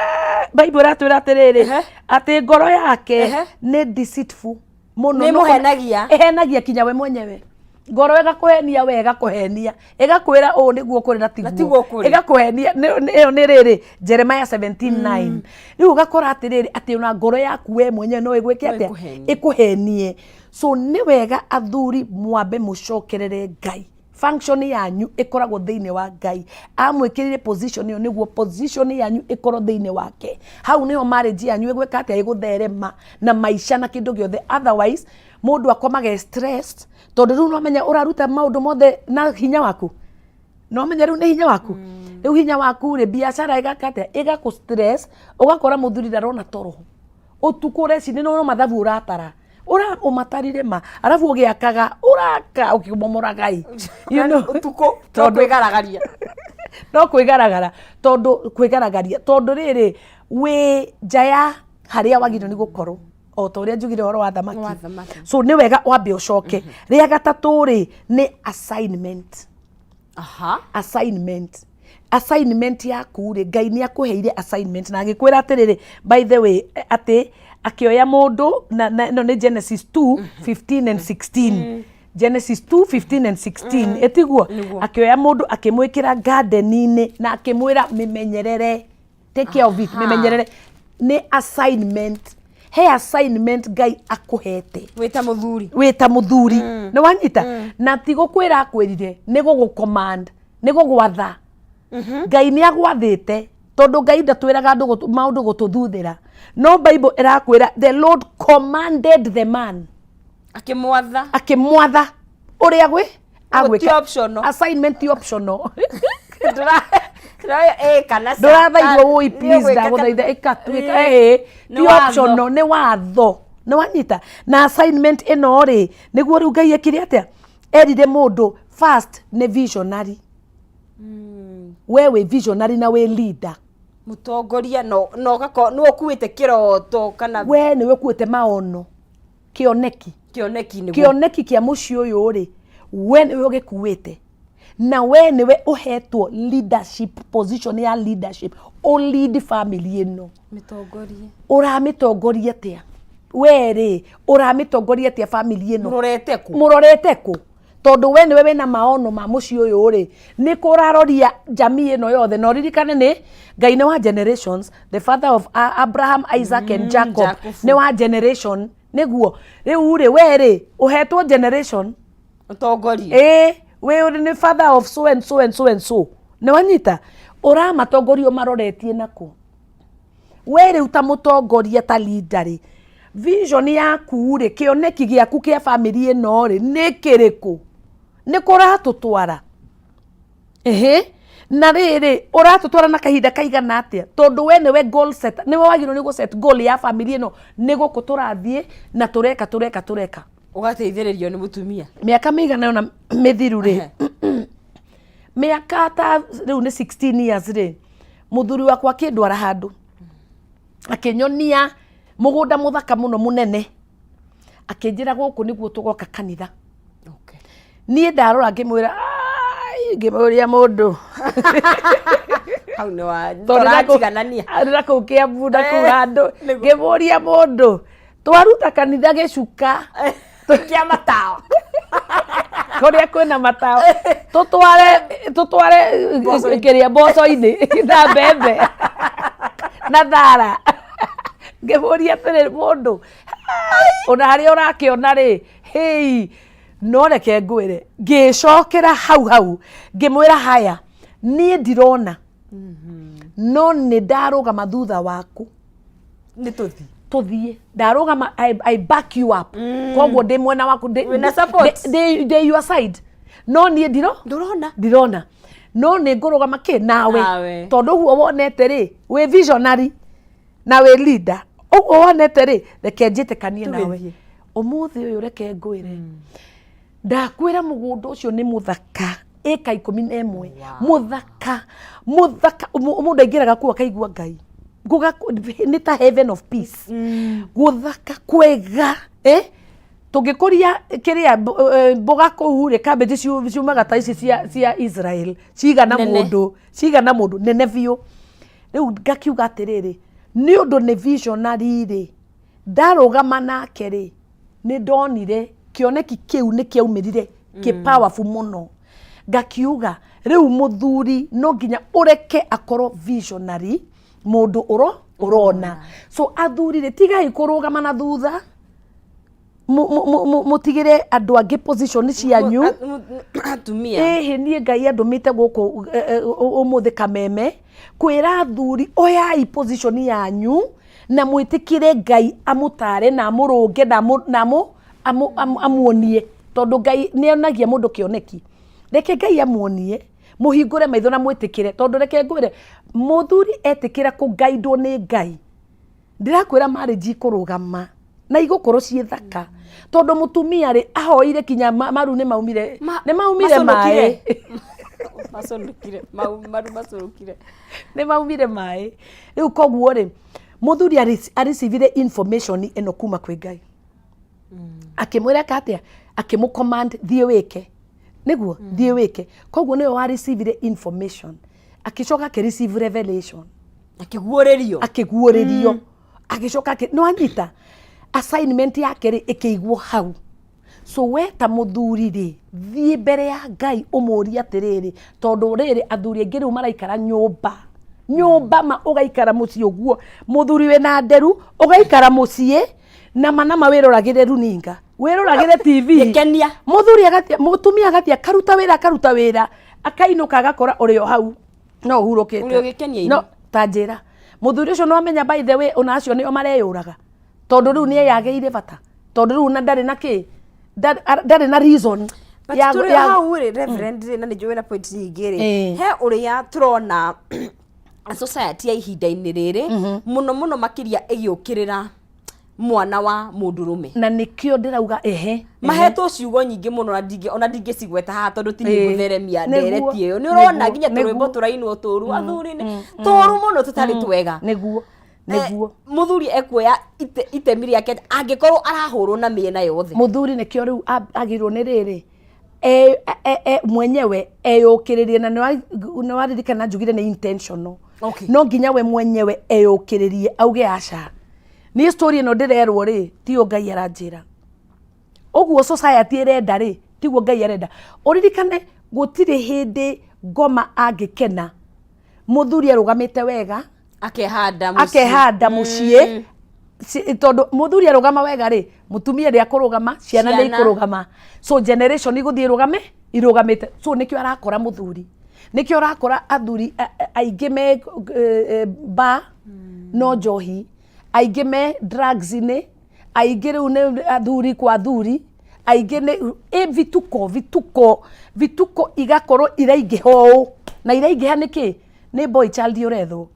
Bible ĩratwĩra atĩrĩrĩ, atĩ ngoro yake nĩ deceitful mũno. Nĩ ĩmũhenagia. Ĩhenagia kinya we mwenyewe. Ngoro ĩgakũhenia, we ĩgakũhenia, ĩgakwĩra ũũ nĩguo kũrĩ na Na tiguo kũrĩ. Ĩgakũhenia. Ĩyo nĩ rĩrĩ Jeremiah 17:9. Rĩu ũgakora atĩrĩrĩ, atĩ ona ngoro yaku we mwenyewe no ĩgwĩke No atĩa? ĩkũhenie. Ĩkũhenie. So nĩ wega athuri mwambe mũcokerere Ngai. Function yanyu ĩkoragwo thĩinĩ wa Ngai. Amwĩkĩrire position ĩyo nĩguo position yanyu ĩkorwo thĩinĩ wake. Hau nĩho marriage yanyu ĩgwĩka atĩa? Ĩgũtherema na maica na kĩndũ gĩothe. Otherwise mũndũ akomaga e stressed, tondũ rĩu no menya ũraruta maũndũ mothe na hinya waku, no menya rĩu nĩ hinya waku, rĩu hinya waku rĩ, biacara ĩgaka atĩa? Ĩgakũ stress, ũgakora mũthuri ndarona toro ũtukũ, ũreciria no mathabu ũratara, ũra ũmatarire ma, arabu ũgĩakaga ũraka ũkĩmomoraga ĩ. You know, Ũtukũ no kwĩgaragaria. No kwĩgaragara, tondũ kwĩgaragaria, tondũ rĩrĩ wĩ nja ya harĩa wagĩrĩirwo nĩ gũkorwo, o ta ũrĩa njugire ũhoro wa thamaki. Wa thamaki. So nĩ wega wambe ũcoke. Rĩa gatatũ rĩ, nĩ assignment. Assignment yaku rĩ, Ngai nĩ akũheire assignment na agĩkwĩra atĩrĩrĩ, by the way, atĩ akĩoya mũndũ na ĩno nĩ Genesis 2 15 and 16, Genesis 2 15 and 16, ĩtiguo? Nĩguo. Akĩoya mũndũ akĩmwĩkĩra garden-inĩ na akĩmwĩra mĩmenyerere, take care of it. Mĩmenyerere nĩ assignment. He assignment Ngai akũhete wĩ ta mũthuri. Wĩ ta mũthuri, nĩ wanyita? Na ti gũkwĩra akwĩrire, nĩ gũgũ command, nĩ gũgwatha. Ngai nĩ agwathĩte, tondũ Ngai ndatwĩraga andũ maũndũ gũtũthuthĩra, no Bible ĩrakwĩra the Lord commanded the man. Akĩmwatha. Akĩmwatha ũrĩa gwĩ Ũguo ti optional. Assignment ti optional. Ndũroya ĩ kana ca. Ndũrathaithwo wũi, Nĩ please, ũgwĩka ndagũthaitha ĩka tu ĩka. Ĩ, ĩ nĩ ti watho. optional, nĩ watho, nĩ wanyita? Na assignment ĩno rĩ, nĩguo rĩu Ngai ekire atĩa? Erire mũndũ first nĩ visionary. We wĩ visionary na wĩ leader. Mũtongoria no ũgakorwo nĩwe ũkuĩte kĩroto kana we nĩwe ũkuĩte maono, kĩoneki. Kĩoneki nĩguo. Kĩoneki kĩa mũciĩ ũyũ rĩ, we nĩwe ũgĩkuĩte na we nĩwe ũhetwo leadership position ya leadership, ũ lead family ĩno. Mĩtongorie. Ũramĩtongoria atĩa? We rĩ, ũramĩtongoria atĩa family ĩno? Mũrorete kũ? Mũrorete kũ? Tondũ we nĩwe wĩna maono ma mũciĩ ũyũ rĩ, nĩ kũraroria jamii ĩno yothe. Na ũririkane nĩ Ngai nĩ wa generations, the father of Abraham, Isaac and Jacob. Jacob. Nĩ wa generation. Nĩguo rĩu rĩ, we rĩ, ũhetwo generation. Ũtongorie. Ĩĩ, wĩ ũrĩ nĩ father of so and so and so and so, nĩ wanyita? Ũramatongoria ũmaroretie nakũ? We rĩu ta mũtongoria, ta leader rĩ, vision yaku rĩ, kĩoneki gĩaku kĩa family ĩno rĩ, nĩ kĩrĩkũ? Nĩ kũratũtwara? Ĩhĩ, na rĩrĩ, ũratũtwara na kahinda kaigana atĩa? Tondũ we nĩwe goal setter, nĩwe wagĩrĩirwo nĩ gũ set goal ya family ĩno, nĩ gũkũ tũrathiĩ na tũreka tũreka tũreka. Ũgateithĩrĩrio nĩ mũtumia. Mĩaka mĩigana ũna mĩthiru rĩ, mĩaka ta rĩu nĩ 16 years rĩ, mũthuri wakwa akĩndwara handũ, akĩnyonia mũgũnda mũthaka mũno mũnene, akĩnjĩra gũkũ nĩguo tũgoka kanitha. Niĩ ndarora ngĩmwĩra, "Ai," ngĩmũria mũndũ hau nĩ wa Tondũ tũratiganania. Ndĩ na kũu Kĩambu na kũu handũ, ngĩmũria mũndũ, twaruta kanitha gĩcuka kĩa matawa. Kũrĩa kwĩna matawa. Tũtware tũtware Mboco-inĩ. kĩrĩa mboco-inĩ na mbembe na thara. Ngĩmũria atĩrĩ mũndũ ona harĩa ũrakĩona rĩ hĩi no reke ngwĩre ngĩcokera hau hau ngĩmwĩra haya niĩ ndirona no nĩ ndarũgama thutha waku nĩ tũthiĩ tũthiĩ ndarũgama I, I back you up koguo ndĩ mwena waku ndĩ- Wĩna support. ndĩ- ndĩ your side no niĩ ndiro ndũrona ndirona no nĩ ngũrũgama kĩ nawe Nawe. tondũ ũguo wonete rĩ wĩ visionary na wĩ leader ũguo wonete rĩ reke njĩtĩkanie nawe Tũgĩthiĩ. ũmũthĩ ũyũ reke ngwĩre ndakwĩra mũgũnda ũcio nĩ mũthaka ĩka 11 mũthaka mũthaka mũndũ aingĩraga kũu akaigua ngai Ngũga nĩ ta heaven of peace gũthaka kwega eh? tũngĩkũria kĩrĩa mboga kũu rĩ cabbage ciumaga ta ici cia Israel cigana Nene. mũndũ cigana mũndũ nene biũ rĩu ngakiuga atĩrĩrĩ nĩ ũndũ nĩ visionary rĩ ndarũgama nake rĩ nĩ ndonire kĩoneki kĩu nĩ kĩaumĩrire kĩ powerful mũno ngakiuga rĩu mũthuri no nginya ũreke akorwo visionary mũndũ ũro ũrona so athuri rĩ tigai kũrũgama na thutha mũtigĩre andũ angĩ position cianyu atumia ĩhĩ niĩ ngai andũmĩte gũkũ ũmũthĩ kameme kwĩra athuri oyai position yanyu na mwĩtĩkĩre ngai amũtare na amũrũnge na amuonie tondũ ngai nĩ onagia mũndũ kĩoneki reke ngai amuonie mũhingũre maitho na mwĩtĩkĩre tondũ reke ngwĩre mũthuri etĩkĩra kũgaindwo nĩ ngai ndĩrakwĩra marriage ikũrũgama na igũkorwo ciĩ thaka tondũ mũtumia rĩ ahoire kinya maru nĩ maumire nĩ maumire maĩ macũnũkire maru macũnũkire nĩ maumire maĩ rĩu koguo rĩ mũthuri arecivire information ĩno kuma kwĩ ngai akĩmwĩra eka atĩa akĩmũ command thiĩ wĩke nĩguo thiĩ wĩke koguo nĩwe wa receive information akĩcoka akĩ receive revelation akĩguũrĩrio akĩguũrĩrio agĩcoka akĩ nĩwanyita assignment yake rĩ ĩkĩigwo hau so we ta mũthuri rĩ thiĩ mbere ya ngai ũmũrie atĩrĩrĩ tondũ rĩrĩ athuri aingĩ rĩu maraikara nyũmba nyũmba ma ũgaikara mũciĩ ũguo mũthuri wĩna nderu ũgaikara mũciĩ nama nama wĩroragĩre runinga wĩroragĩre TV Gĩkenia. mũthuri agathiĩ mũtumia agathiĩ akaruta wĩra akaruta wĩra akainũka agakora ũrĩ o hau no ũhurũkĩte Ũrĩ ũgĩkenia-inĩ. no ta njĩra mũthuri ũcio no amenya by the way ona acio nĩo mareyũraga tondũ rĩu nĩ eyagĩire bata tondũ rĩu na ndarĩ na kĩ ndarĩ na reason But tũrĩ hau rĩ reverend rĩ na nĩ njũĩ na point nyingĩ rĩ he ũrĩa tũrona society ya ihinda-inĩ rĩrĩ mũno mũno makĩria ĩgĩũkĩrĩra mwana wa mũndũrũme na nĩkĩo ndĩrauga ehe mahetwo ciugo nyingĩ mũno na ndingĩ ona ndingĩcigweta haha tondũ ti Ĩĩ. gũtheremia Nĩguo, ndereti ĩyo nĩ ũrona nĩguo, nginya tũrwĩmbo nĩguo. tũrainwo tũru athuri nĩ tũru mũno tũtarĩ twega nĩguo nĩguo mũthuri ekuoya itemi rĩake angĩkorwo arahũrwo na mĩena yothe mũthuri nĩkĩo rĩu agĩrĩirwo nĩ rĩrĩ mwenyewe eyũkĩrĩrie na nĩwaririkana njugire nĩ intentional Okay. no nginya we mwenyewe eyũkĩrĩrie auge aca niĩ story ĩno ndĩrerwo rĩ tiyo ngai aranjĩra ũguo society ĩrenda rĩ tiguo ngai arenda ũririkane gũtirĩ hĩndĩ ngoma angĩkena mũthuri arũgamĩte wega akehanda mũciĩ. akehanda mũciĩ tondũ mũthuri arũgama wega rĩ mũtumia nĩ akũrũgama ciana nĩ Ciana. ikũrũgama so generation igũthiĩ irũgame irũgamĩte so nĩkĩo arakora mũthuri nĩkĩo ũrakora athuri aingĩ me bar no njohi aingĩ me drugs-inĩ aingĩ rĩu nĩ athuri kwa athuri aingĩ nĩ ĩ vituko vituko vituko igakorwo iraingĩha ũũ na iraingĩha nĩkĩ nĩ boy child ũrethwo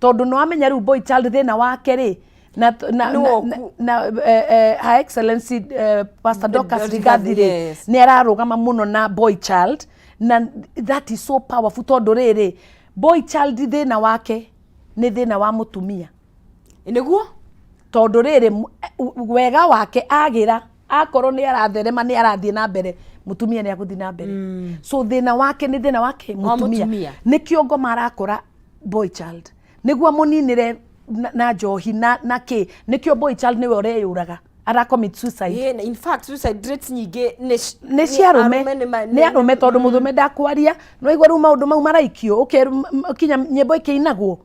tondũ nĩ wamenya rĩu boy child thĩna wake rĩ na na Nĩ na, na, na Her Excellency Pastor Dorcas Dorcas, Rigathi rĩ yes. nĩ ararũgama mũno na boy child na that is so powerful tondũ rĩrĩ boy child thĩna wake nĩ thĩna wa mũtumia nĩguo tondũ rĩrĩ wega wake agĩra akorwo nĩ aratherema nĩ arathiĩ na mbere mũtumia nĩ agũthiĩ na mbere so thĩna wake nĩ thĩna wake Wa mũtumia mũtumia. nĩkĩo ngoma arakora boy child nĩguo amũninĩre na njohi na kĩ nĩkĩo boy child nĩwe ũreyũraga Ara commit suicide. Ĩĩ, na in fact suicide rates nyingĩ nĩ nĩ cia arũme, nĩ arũme, tondũ mũndũrũme ndakwaria. Nĩwaigua rĩu maũndũ mau maraikio, kinya nyĩmbo ikĩinagwo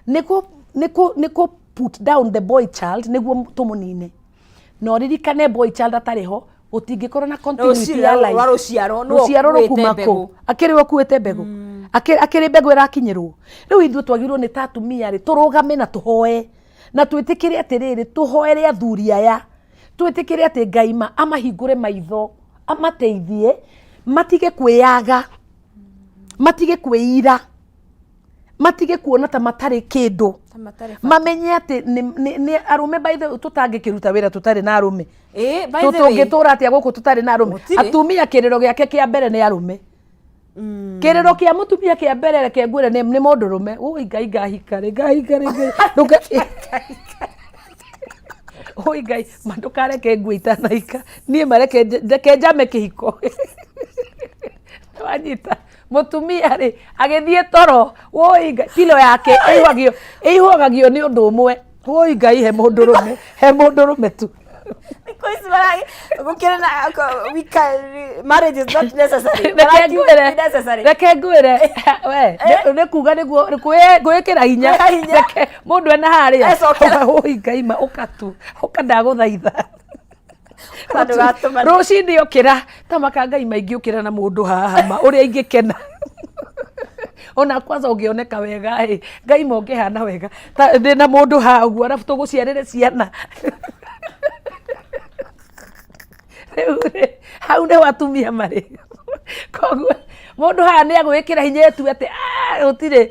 nĩ kũ put down the boy child nĩguo tũmũnine. Na ũririkane, boy child atarĩ ho gũtingĩkorwo na continuity ya life. Rwa rũciaro nĩwe Rũciaro ũkuĩte rũkuma kũ? Mbegũ. Akĩrĩ we ũkuĩte mbegũ. Akĩrĩ mbegũ ĩrakinyĩrwo. Rĩu ithuĩ twagĩrĩirwo nĩ ta atumia rĩ, tũrũgame na tũhoe na twĩtĩkĩre atĩrĩrĩ, tũhoere athuri aya, twĩtĩkĩre atĩ Ngai ma amahingũre maitho, amateithie matige kwĩyaga, matige kwĩira, matige kuona ta matarĩ kĩndũ. Ta matarĩ bata. Mamenye atĩ nĩ arũme. By the way, tũtangĩkĩruta wĩra tũtarĩ na arũme. Ĩĩ, by the way. Tũngĩtũra atĩa gũkũ tũtarĩ na arũme? Gũtirĩ. Atumia, kĩrĩro gĩake kĩa mbere nĩ arũme. Kĩrĩro kĩa mũtumia kĩa mbere, reke ngwĩre, nĩ mũndũrũme. Ũi Ngai, ngahika rĩ, ngahika rĩ, ũi Ngai ma, ndũkareke ngue itanahika niĩ, mareke reke njame kĩhiko. Wanyita mũtumia rĩ, agĩthiĩ toro, woi Ngai, pilo yake ĩihũgagio ĩihũgagio nĩ ũndũ ũmwe, woi Ngai, he mũndũrũme, he mũndũrũme tu. Thikũ ici gũkĩrĩ na we can, marriage is not necessary. Reke Marakiuga ngwĩre, ti necessary. Reke ngwĩre, we nĩ kuga nĩguo gwĩkĩra hinya. Gwĩkĩra hinya. Reke mũndũ ena harĩa. Ecokera. Woi Ngai ma, ũka tu, ũka, ndagũthaitha. Kana ndũgatũmane. Rũcinĩ ũkĩra ta maka, Ngai maingĩ, ũkĩra na mũndũ haha ma, ũrĩa ingĩkena. Ona kwanza ũngĩoneka wega ĩ, Ngai ma, ũngĩhana wega ta ndĩ na mũndũ haha ũguo, arabu tũgũciarĩre ciana. Rĩu rĩ, hau nĩho atumia marĩ. Koguo mũndũ haha nĩ agwĩkĩra hinya etue atĩ, "Ah, gũtirĩ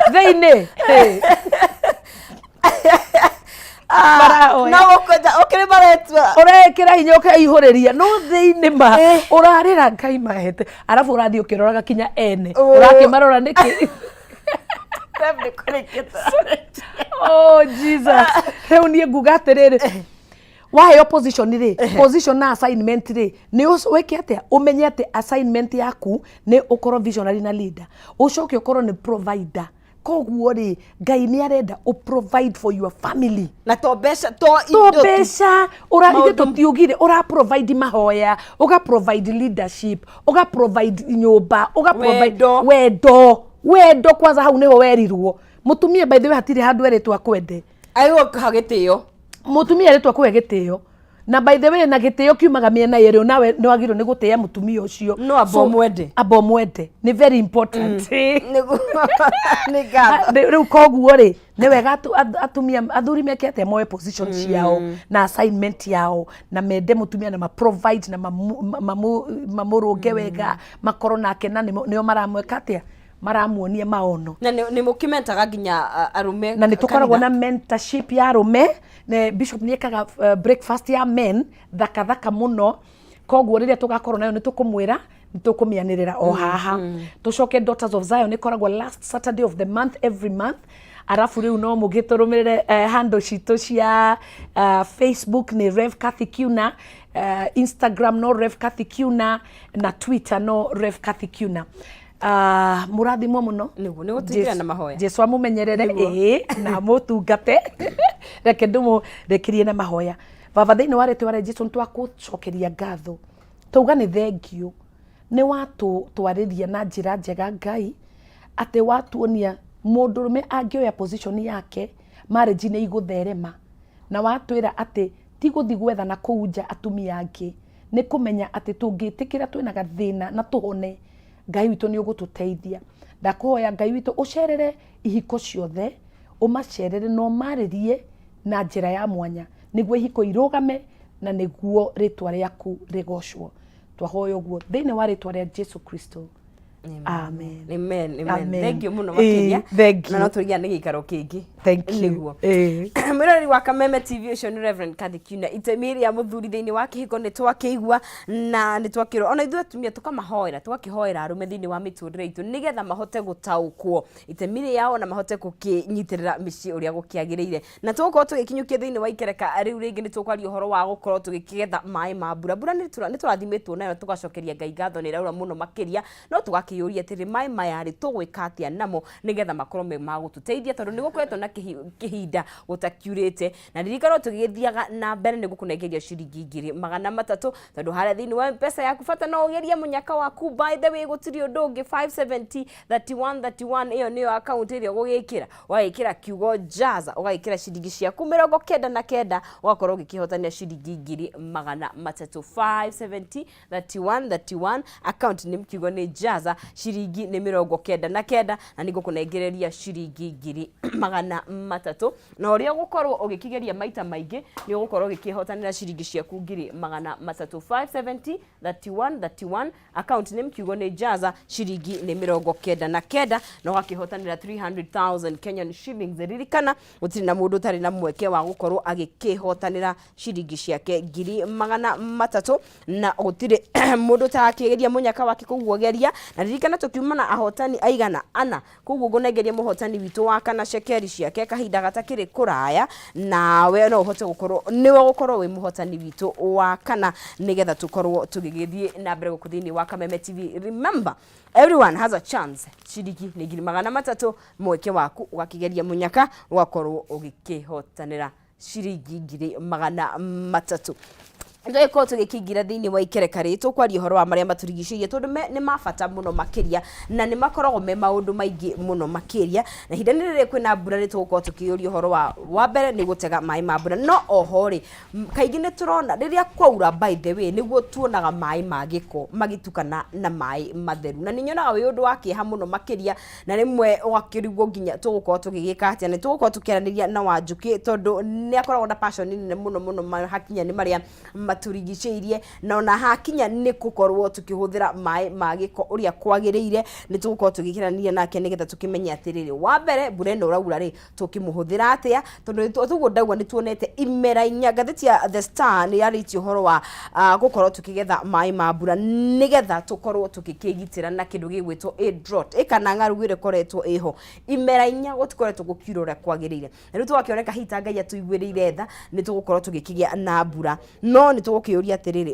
thĩinĩ." Hey. Marahoya. No gũkwenja ũkĩrĩ maretua. Ũrekĩra hinya, ũkeihũrĩria, no thĩinĩ ma ũrarĩra Ngai mahete, arabu ũrathiĩ ũkĩroraga kinya ene. Ũrakĩmarora nĩkĩ? Rev, nĩ kũrĩkia tũrarĩkia. Oh Jesus, rĩu niĩ nguga atĩrĩrĩ, waheo position rĩ, position na assignment rĩ, nĩ wĩke atĩa? Ũmenye atĩ assignment yaku nĩ ũkorwo visionary na leader, ũcoke ũkorwo nĩ provider. Koguo rĩ, Ngai nĩ arenda ũ provide for your family. Na to mbeca, to to indo tu. Mbeca ũra ithuĩ Maũndũ- tũtiugire ũra provide mahoya, ũga provide leadership, ũga provide nyũmba, ũga provide Wendo. Wendo, wendo kwanza, hau niho werirwo. Mũtumia, by the way, hatirĩ handũ erĩtwo akwende. Agĩrĩirwo kũha gĩtĩo. Mũtumia erĩtwo akũhe gĩtĩo, na by the way, na gĩtĩo kiumaga mĩena yerĩ. Nawe nĩ wagĩrĩirwo nĩ gũtĩa mũtumia ũcio. No amba ũmwende. Amba ũmwende, nĩ very important. Nĩ ngatho. Rĩu koguo rĩ, nĩ wega atumia, athuri meke atĩa? Moe position ciao na assignment yao, na mende mũtumia na ma provide na mamũrũnge wega, makorwo nake na nĩo maramwĩka atĩa, maramuonia maono. Na nĩ mũkĩmentaga nginya arũme Na nĩ tũkoragwo kanitha? Na mentorship ya arũme. Bishop nĩ ekaga breakfast ya men thaka thaka mũno. Koguo rĩrĩa tũgakorwo nayo, nĩ tũkũmwĩra, nĩ tũkũmĩanĩrĩra o haha. Tũcoke, Daughters of Zion ĩkoragwo last Saturday of the month, every month. Arabu rĩu no mũgĩtũrũmĩrĩre handle citũ cia Facebook nĩ Rev Kathy Kiuna, Instagram no Rev Kathy Kiuna, na Twitter no Rev Kathy Kiuna. Mũrathimwo mũno. Nĩguo, nĩ gũtũingĩra na mahoya. Jesu amũmenyerere. Ĩĩ, na amũtungate. Reke ndĩmũrĩkĩrie na mahoya. Baba, thĩinĩ wa rĩtwa rĩa Jesu, nĩtwakũcokeria ngatho, tauga nĩ thengiũ nĩ watũtwarĩria na njĩra njega, Ngai, atĩ watuonia mũndũrũme angĩoya position yake, marriage nĩ igũtherema, na watwĩra atĩ ti gũthiĩ gwetha na kũu nja atumia angĩ, nĩ kũmenya atĩ tũngĩtĩkĩra twĩna gathĩna na tũhone, Ngai witũ nĩ ũgũtũteithia. Ndakũhoya, Ngai witũ, ũcerere ihiko ciothe, ũmacerere na ũmarĩrie na njĩra ya mwanya, nĩguo ihiko irũgame na nĩguo rĩtwa rĩaku rĩgocwo. Twahoya ũguo thĩinĩ wa rĩtwa rĩa Jesu Kristo, amen. Amen, amen. Amen. Thank you mũno makĩria. Ĩĩ, thank Na no you. tũrigana nĩ gĩikaro kĩngĩ. Thank you. Nĩguo. Ĩĩ. Mwĩroreri wa Kameme TV, ũcio nĩ Reverend Kathy Kiuna. Itemi rĩa mũthuri thĩinĩ wa kĩhiko nĩ twakĩigua na nĩ twakĩrwo, ona ithuĩ atumia tũkamahoera, tũgakĩhoera arũme thĩinĩ wa mĩtũrĩre itũ, nĩgetha mahote gũtaũkwo itemi rĩao na mahote gũkĩnyitĩrĩra mĩciĩ ũrĩa gũkĩagĩrĩire. Na tũgũkorwo tũgĩkinyũkia thĩinĩ wa ikereka rĩu rĩngĩ, nĩ tũkwaria ũhoro wa gũkorwo tũgĩkĩgetha maĩ ma mbura. Mbura nĩ tũrathimĩtwo nayo, tũgacokeria Ngai ngatho, nĩ ĩraura mũno makĩria, no tũgakĩyũria atĩrĩ, maĩ maya rĩ, tũgwĩka atĩa namo nĩgetha makorwo me ma gũtũteithia, tondũ nĩ gũkoretwo na kĩhinda gũtakiurĩte. Na ririkana tũgĩgĩthiaga na mbere nĩ gũkũnengeria ciringi 300,000, tondũ harĩa thĩinĩ wa M-Pesa yaku bata no ũgerie mũnyaka waku. By the way, gũtirĩ ũndũ ũngĩ, 570 31 31, ĩyo nĩyo akaunti ĩrĩa ũgũgĩkĩra. Ũgagĩkĩra kiugo jaza, ũgagĩkĩra ciringi ciaku 99, ũgakorwo ũgĩkĩhotania ciringi 300,000. 570 31 31, account nĩ kiugo nĩ jaza, ciringi nĩ 99, na nĩ ngũkũnengereria ciringi 300,000. Na ũrĩa ũgũkorwo ũgĩkĩgeria maita maingĩ, nĩ ũgũkorwo ũgĩkĩhotanĩra ciringi ciaku 300,000. 570 31 31, account nĩ kiugo nĩ jaza, ciringi nĩ 99, na ũgakĩhotanĩra 300,000 Kenyan shillings. Ririkana gũtirĩ na mũndũ ũtarĩ na mweke wa gũkorwo agĩkĩhotanĩra ciringi ciake 300,000, na gũtirĩ mũndũ ũtarakĩgeria mũnyaka wake. Koguo geria, na ririkana tũkiuma na ahotani aigana ana, koguo ngũnengeria mũhotani witũ wa kana cekeri ciake kahinda gatakĩrĩ kũraya. Nawe no ũhote gũkorwo nĩwe ũgũkorwo wĩ mũhotani witũ wa kana, nĩgetha tũkorwo tũgĩgĩthiĩ na mbere gũkũ thĩinĩ wa Kameme TV. Remember, everyone has a chance. Ciringi nĩ 300,000, mweke waku ũgakĩgeria mũnyaka, ũgakorwo ũgĩkĩhotanĩra ciringi 300,000. Tũgĩkorwo tũgĩkĩingĩra thĩinĩ wa ikereka rĩ, tũkwaria ũhoro wa marĩa matũrigicĩirie, tondũ nĩ ma bata mũno makĩria, na nĩ makoragwo me maũndũ maingĩ mũno makĩria. Na ihinda-inĩ rĩrĩ kwĩna mbura, nĩ tũgũkorwo tũkĩũria ũhoro wa mbere nĩ gũtega maĩ ma mbura. No oho rĩ, kaingĩ nĩ tũrona rĩrĩa kwaura, by the way, nĩguo tuonaga maĩ ma gĩko magĩtukana na maĩ matheru, na nĩ nyonaga wĩ ũndũ wa kĩeha mũno makĩria, na rĩmwe ũgakĩrigwo nginya tũgũkorwo tũgĩgĩka atĩa. Nĩ tũgũkorwo tũkĩaranĩria na Wanjũkĩ, tondũ nĩ akoragwo na passion nene mũno mũno hakinya nĩ marĩa matũrigicĩirie, na ona hakinya nĩ gũkorwo tũkĩhũthĩra maĩ ma gĩko ũrĩa kwagĩrĩire. Nĩ tũgũkorwo tũgĩkĩranĩria nake nĩgetha tũkĩmenye atĩrĩrĩ, wa mbere, mbura ĩno ũraura rĩ, tũkĩmũhũthĩra atĩa? Tondũ tũguo ndauga, nĩ tuonete imera inya. Ngathĩti ya The Star nĩ yarĩtie ũhoro wa gũkorwo tũkĩgetha maĩ ma mbura nĩgetha tũkorwo tũgĩkĩgitĩra na kĩndũ gĩgwĩtwo a drought ĩkana ng'aragu ĩrĩa ĩkoretwo ĩho imera inya, gũtikoretwo gũkiura ũrĩa kwagĩrĩire. Na rĩu tũgakĩoneka hihi ta Ngai atũiguĩrĩire tha, nĩ tũgũkorwo tũgĩkĩgĩa na mbura. No nĩ tũgũkĩũria atĩrĩrĩ,